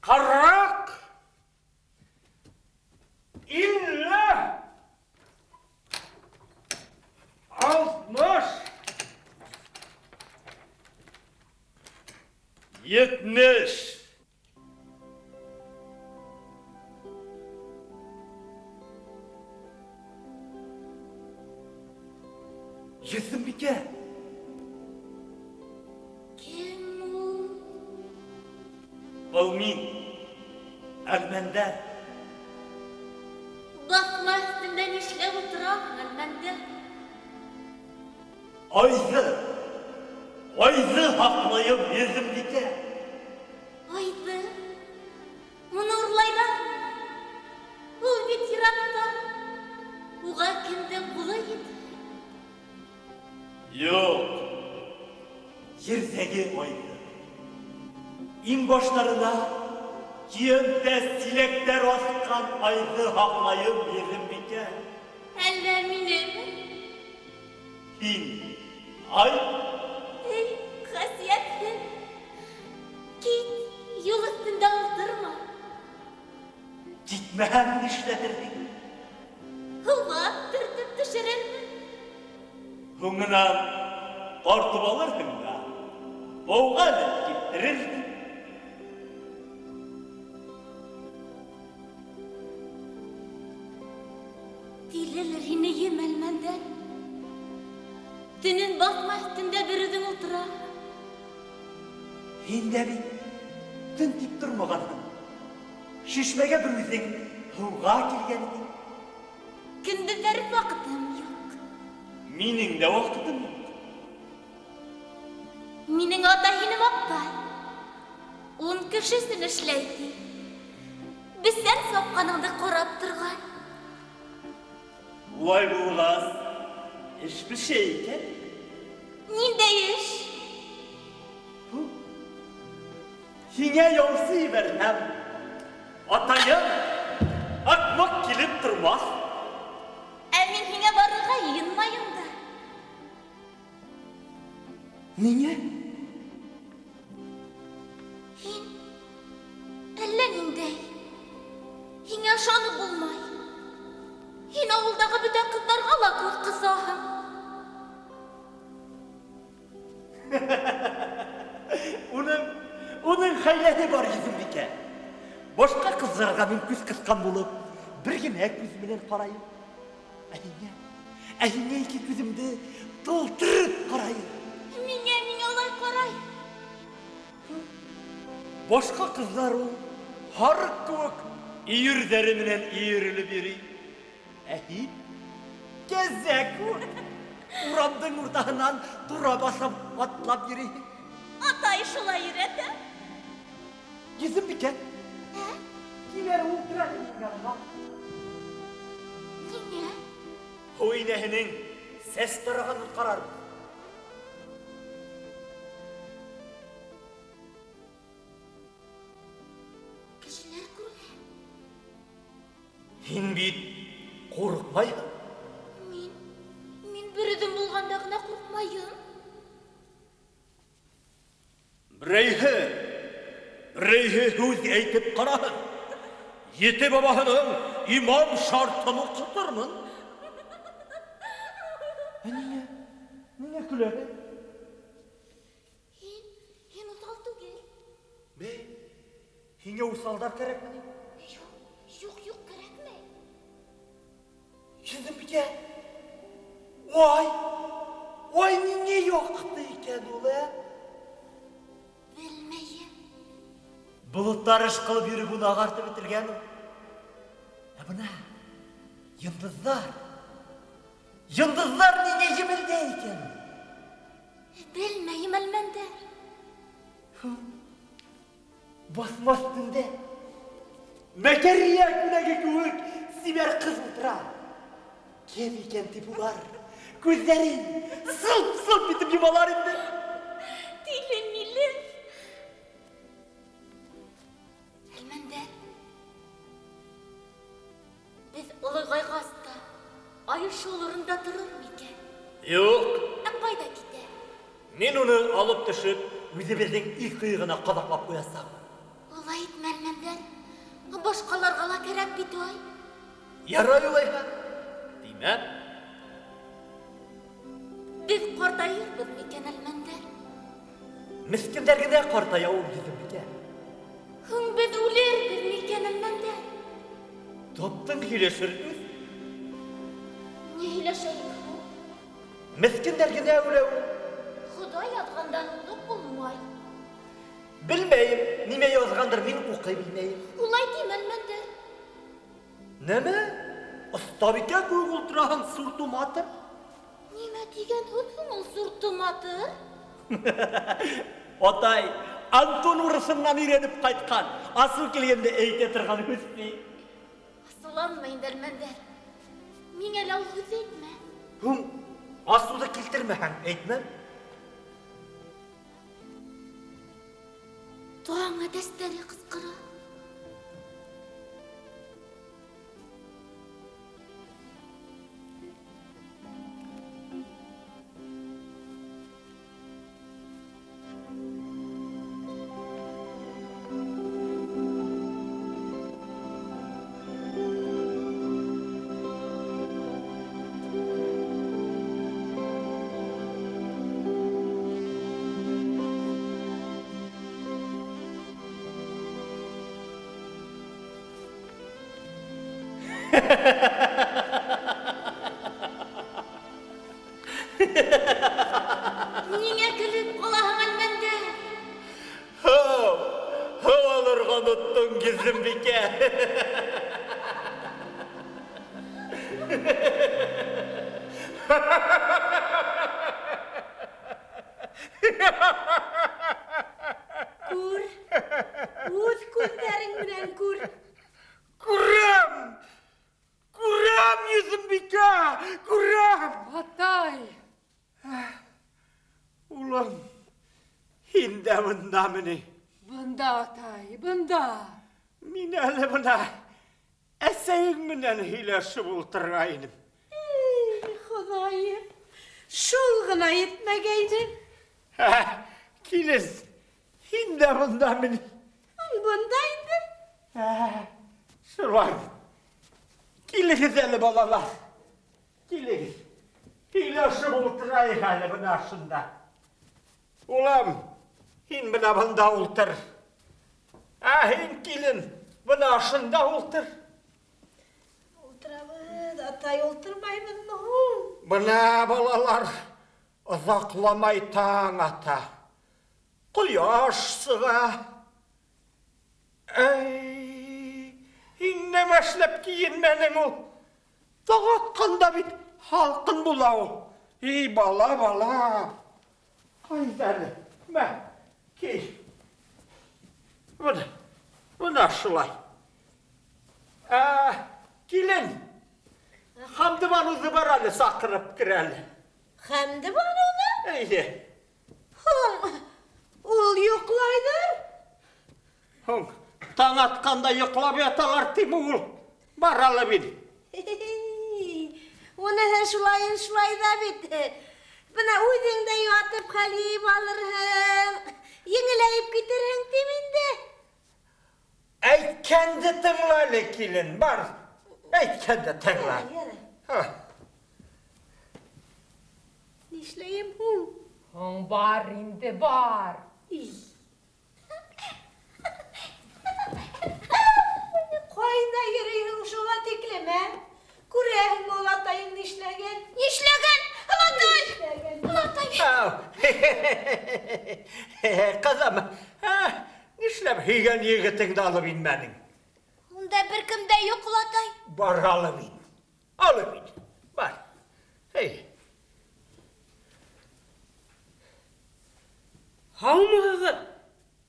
40! 50! 60! 70! Йөҙөмбикә! Кем ул? Был мин, Әлмәндәр. Баҫма өҫтөндә нишләп ултыраһың, Әлмәндәр? Айҙы! Айҙы һаҡлайым, Йөҙөмбикә! Айҙы? Уны урлайҙармы? Ул бит йыраҡта. Уға кемдең ҡулы етер? Юҡ, ерҙәге айҙы. Иңбаштарына көйәнтә силәктәр аҫҡан айҙы һаҡлайым, Йөҙөмбикә. Әллә минеме? Һин ай? Эй, хәсиәтһеҙ. Кит, юл өҫтөндә ултырма. Китмәһәм нишләтерһең? Һыуға төртөп төшөрөрмөн. Һуңынан тартып алырһың да, бауға элеп киптерерһең. Тилелер һине ем, Әлмәндәр. Төнөн баҫма өҫтөндә бер үҙең ултыраһың. Һин дә бит төн тип тормағанһың. Шишмәгә бер үҙең һыуға килгән инең. Көндөҙҙәрен ваҡытым юҡ. Минең дә ваҡытым юҡ. Минең атай һине маҡтай. 10 кеше өсөн эшләй ти. Бесән сапҡаныңды ҡарап торған. Улай булғас, эш бешә икән. Ниндәй эш? Һиңә яусы ебәрһәм, атайым аҡмаҡ килеп тормаҫ. Ә мин һиңә барырға йыйынмайым да. Ниңә? Һин әллә ниндәй. Һиңә ышанып булмай. Һин ауылдағы бөтә ҡыҙҙарға ла күҙ ҡыҫаһың. Уның хәйләһе бар, Йөҙөмбикә. Башҡа ҡыҙҙарға мин күҙ ҡыҫҡан булып, бер генә күҙ менән ҡарайым. Ә һиңә ике күҙемде тултырып ҡарайым. Миңә улай ҡарай. Башҡа ҡыҙҙар ул һарыҡ кеүек өйөрҙәре менән өйөрөлөп йөрөй. Ә һин кәзә кеүек урамдың уртаһынан тура баҫып атлап йөрөйһөң. Атай шулай өйрәтә. Йөҙөмбикә, киләр ултыра минең яныма. Ниңә? Һыу инәһенең сәс тарағанын ҡарарбыҙ. Кешеләр күрә. Һин бит ҡурҡмайһың. Мин бер үҙем булғанда ғына ҡурҡмайым. Берәйһе һүҙ әйтеп ҡараһын. Ете бабаһының имам шартын уҡытырмын. Ә ниңә? Ниңә көләһең? Һин уҫал түгел. Бей, һиңә уҫалдар кәрәкме ни? Юҡ, юҡ, кәрәкмәй. Йөҙөмбикә, ой, ниңә яҡты икән ул, ә? Белмәйем. Болоттар ышҡылып йөрөп уны ағартып бөтөргән ул. Ә бына йондоҙҙар, йондоҙҙар ниңә емелдәй икән? Белмәйем, Әлмәндәр. Баҫмаҫ төндә мәкәрйә күләге кеүек сибәр ҡыҙ ултыра. Кем икән тип улар күҙҙәрен сылп-сылп итеп йомалар инде. Тиле миле. Әлмәндәр, беҙ олоғайғас та ай шул урында торор микән? Юҡ. Ә ҡайҙа китә? Мин уны алып төшөп, үҙебеҙҙең өй ҡыйығына ҡаҙаҡлап ҡуясаҡмын. Улай итмә, Әлмәндәр. Башҡаларға ла кәрәк бит ай. Ярай улайһа. Тимәк, беҙ ҡартайырбыҙ микән, Әлмәндәр? Меҫкендәр генә ҡартая ул, Йөҙөмбикә. Һуң беҙ үлербеҙ микән, Әлмәндәр? Таптың һөйләшер һүҙ. Ни һөйләшәйек һуң? Меҫкендәр генә үлә ул. Хоҙай яҙғандан уҙып булмай. Белмәйем, нимә яҙғандыр, мин уҡый белмәйем. Улай тимә, Әлмәндәр. Нәмә? Оҫтабикә кеүек ултыраһың, суртуматыр. Нимә тигән һүҙ һуң ул суртуматыр? Атай, Антон урыҫынан өйрәнеп ҡайтҡан. Асыу килгәндә әйтә торған һүҙ ти. Асыуланма инде, Әлмәндәр. Миңә лә ул һүҙ әйтмә. Һуң асыуҙы килтермәһәң, әйтмәм. Таң әтәстәре ҡысҡыра. Ниңә көлөп ҡалаһың, Әлмәндәр? Һыу, һыу алырға оноттоң, Йөҙөмбикә. Күр, үҙ күҙҙәрең менән күр. Күрәм! Күрәм, Йөҙөмбикә, күрәм! Атай! Улым, һин дә бындамы ни? Бында, атай, бында. Мин әле бына әсәйең менән һөйләшеп ултырғайным. Эй, Хоҙайым, шул ғына етмәгәйне. Килен, һин дә бындамы ни? Бында инде. Шулай. Килегеҙ әле, балалар. Килегеҙ. Һөйләшеп ултырайыҡ әле бына шунда. Улым, һин бына бында ултыр. Ә һин, килен, бына шунда ултыр. Ултырабыҙ, атай, ултырмайбыҙмы һуң? Бына, балалар, оҙаҡламай таң ата. Ҡояш сыға. Эй, һин нәмә эшләп кейенмәнең ул? Таң атҡанда бит һалҡын була ул. Эй, бала, бала. Ҡайҙа әле? Мә, кей. Бына, бына шулай. Килен, Хәмдебаныуҙы бар әле, саҡырып кер әле. Хәмдебаныуҙы? Эйе. Һуң, ул йоҡлайҙыр? Һуң, таң атҡанда йоҡлап яталар тиме ул? Бар әле бит. Уныһы шулайын шулай ҙа бит. Бына үҙең дә ятып хәл йыйып алырһың, еңеләйеп китерһең тим инде. Әйткәнде тыңла әле, килен, бар. Әйткәнде тыңла. Нишләйем һуң? Һуң бар инде, бар. Ҡайҙа йөрөйһөң шуға тиклем, ә? Күрәһеңме олатайың нишләгән? Нишләгән? Олатай! Олатай! Ҡыҙым, нишләп һөйгән егетеңде алып инмәнең? Унда бер кем дә юҡ, олатай. Бар, алып ин. Алып ин. Бар. Эй. Һаумыһығыҙ,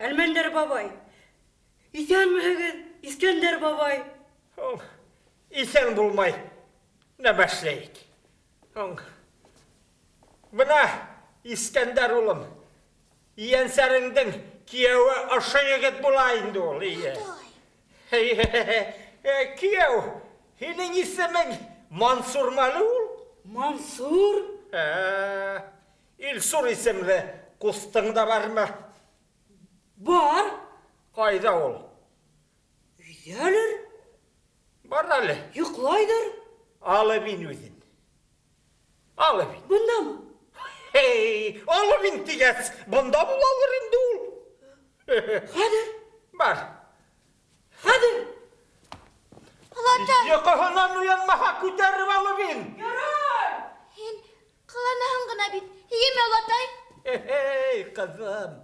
Әлмәндәр бабай? Иҫәнмеһегеҙ, Иҫкәндәр бабай? Иҫән булмай, нәмә эшләйек? Бына, Иҫкәндәр улым, ейәнсәреңдең кейәүе ошо егет була инде ул. Кейәү, һинең исемең Мансурмы әле ул? Мансур? Илсур исемле ҡустың да бармы? Бар. Ҡайҙа ул? Өйҙәлер. Бар әле. Йоҡлайҙыр. Алып ин үҙен. Алып ин. Бындамы? Эй, алып ин тигәс, бында булалыр инде ул. Хәҙер. Бар. Хәҙер. Олатай. Йоҡоһонан уянмаһа, күтәреп алып ин. Ярай. Һин ҡыланаһың ғына бит. Эйеме, олатай? Эй, ҡыҙым,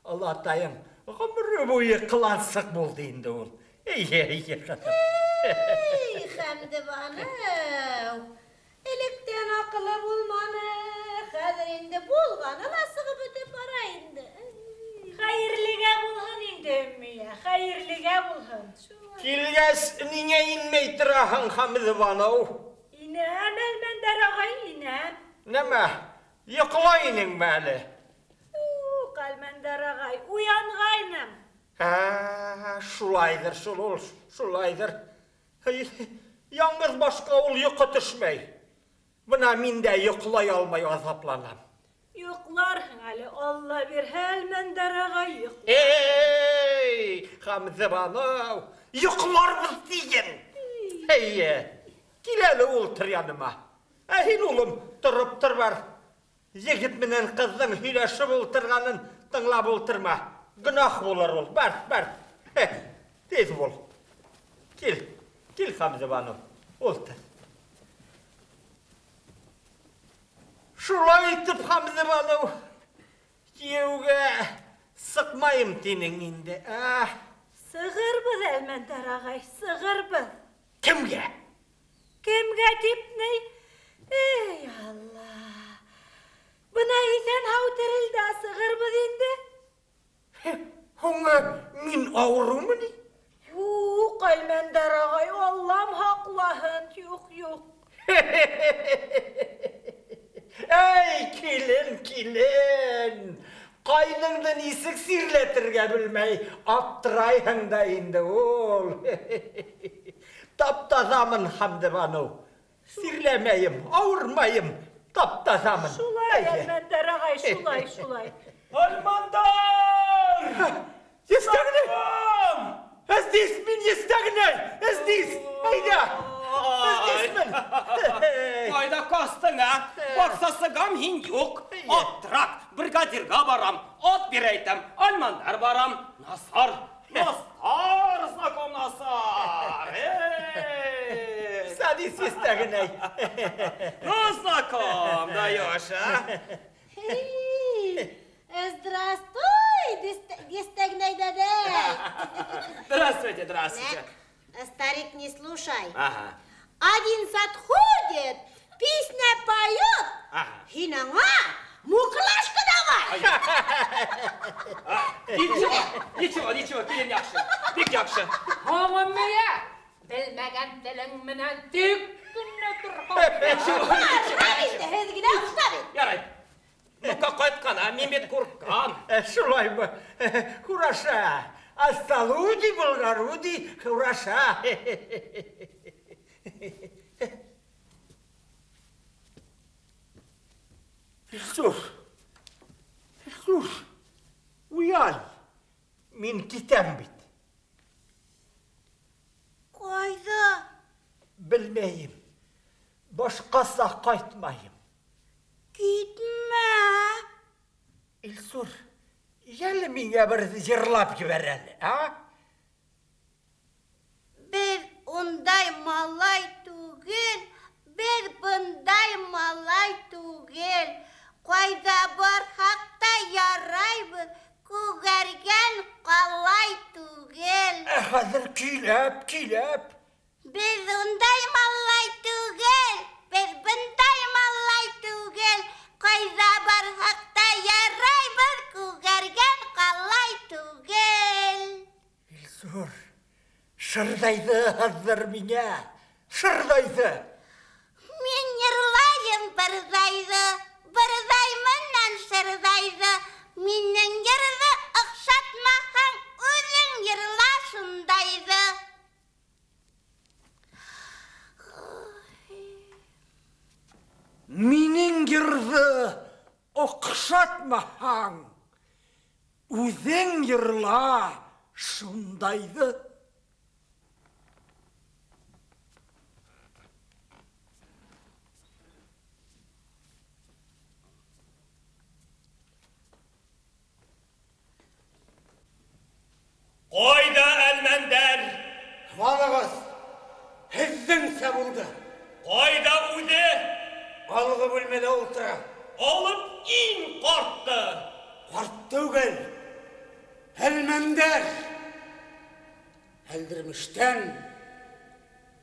олатайың ғүмере буйы ҡылансыҡ булды инде ул. Эй, эй, ҡыҙым. Эй, Хәмдебаныу, электән аҡылы булманы, хәҙер инде булғаны ла сығып бөтөп бара инде. Хәйерлегә булһын инде, Өммиә, хәйерлегә булһын. Килгәс, ниңә инмәй тораһың, Хәмдебаныу? Инәм, Әлмәндәр ағай, инәм. Нәмә, йоҡлай инеңме әле? Юҡ, Әлмәндәр ағай, уянғайным. Шулайҙыр шул ул, шулайҙыр. Яңғыҙ башҡа ул йоҡо төшмәй. Бына мин дә йоҡлай алмай аҙапланам. Йоҡларһың әле, Алла бирһә, Әлмәндәр ағай, йоҡлар. Эй, Хәмдебаныу, йоҡларбыҙ тиген. Эйе, кил әле ултыр яныма. Ә һин, улым, тороп тор бар. Егет менән ҡыҙҙың һөйләшеп ултырғанын тыңлап ултырма. Гонаһ булыр ул. Бар, бар. Тиҙ бул. Кил, кил, Хәмдебаныу, ултыр. Шулай итеп, Хәмдебаныу, кейәүгә сыҡмайым тинең инде, ә? Сығырбыҙ, Әлмәндәр ағай, сығырбыҙ. Кемгә? Кемгә тип ни? Эй, Алла! Бына иҫән һау терел дә сығырбыҙ. Һуңы мин ауырыумы ни? Юҡ, Әлмәндәр ағай, Аллам һаҡлаһын, юҡ, юҡ. Эй, килен, килен! Ҡайныңды нисек сирләтергә белмәй, аптырайһың да инде ул. Тап-таҙамын, Хәмдебаныу. Сирләмәйем, ауырмайым, тап-таҙамын. Шулай, Әлмәндәр ағай, шулай, шулай. Әлмәндәр! Естәгенәй! Здесь мин, естәгенәй! Здесь! Әйҙә! Здесь мин! Ҡайҙа ҡастың, ә? Баҡсасығам һин юҡ. Аптырап, бригадирға барам, ат бирәйтәм, Әлмәндәр барам. Насар, насар, знаком насар. Эй! Садись, естәгенәй. Ну, знаком, даешь, а? Здравствуй, естәгенәй дәдәй. Здравствуйте, здравствуйте. Старик, не слушай. Ага. Один сад ходит, песня поет. Ага. И на муклашку давай. Ничего, ничего, ничего, килен яҡшы, бик яҡшы. Һаңымыя, белмәгән телең менән тик кенә торһаң. Ничего, ничего. Һеҙ генә оҡшап бит. Ярай. Ну-ка ҡайтҡан, а мин бит ҡурҡҡан. Шулаймы? Хураша. Асталуди, Болгаруди, хураша. Илсур, Илсур, уян. Мин китәм бит. Ҡайҙа? Белмәйем. Башҡаса ҡайтмайым. Китмә. Илсур, йәле миңә бер йырлап ебәр әле, а? Беҙ ундай малай түгел, беҙ бындай малай түгел. Ҡайҙа барһаҡ та ярайбыҙ, күгәргән ҡалай түгел. Ә хәҙер көйләп, көйләп. Беҙ ундай малай түгел, беҙ бындай малай түгел. Ҡайҙа барһаҡ та ярайбыҙ, күгәргән ҡалай түгел. Илсур, шырҙайҙы һыҙҙыр миңә, шырҙайҙы. Мин йырлайым бырҙайҙы, бырҙай менән шырҙайҙы. Минең йырҙы оҡшатмаһаң, үҙең йырла шундайҙы. Минең йырҙы оҡшатмаһаң, үҙең йырла шундайҙы. Ҡайҙа Әлмәндәр? Валығыҙ, һеҙҙеңсә булды. Ҡайҙа үҙе? Алғы бүлмәлә ултыра. Алып ин ҡартты. Ҡарт түгел, Әлмәндәр. Әлдермештән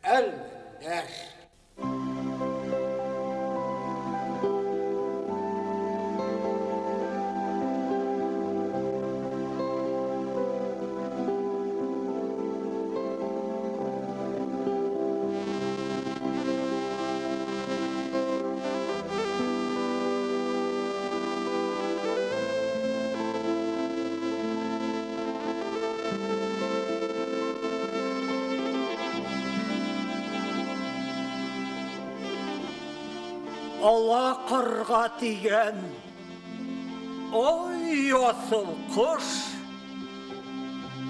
Әлмәндәр. Ала ҡарға тигән, ой, аҫыл ҡош,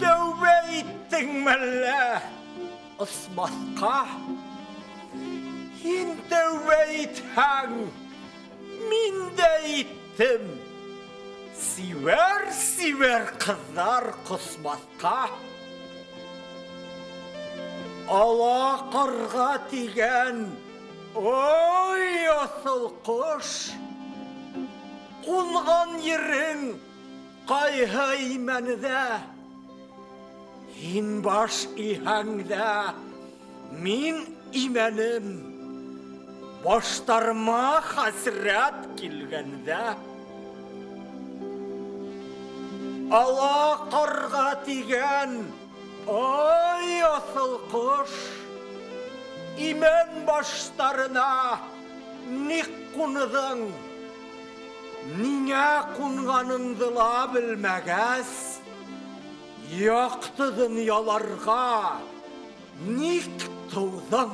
тәүбә иттең мәллә осмаҫҡа? Һин тәүбә итһәң, мин дә иттем. Сибәр-сибәр ҡыҙҙар ҡосмаҫҡа. Ала ҡарға тигән, ой, аҫыл ҡош, ҡунған ерең ҡайһы имәндә? Һин баш иһәң дә, мин имәнем. Баштарыма хәсрәт килгәндә. Ала ҡарға тигән, ай аҫыл ҡош, имән баштарына ник ҡуныҙың? Ниңә ҡунғаныңды ла белмәгәс, яҡты донъяларға ник тыуҙың?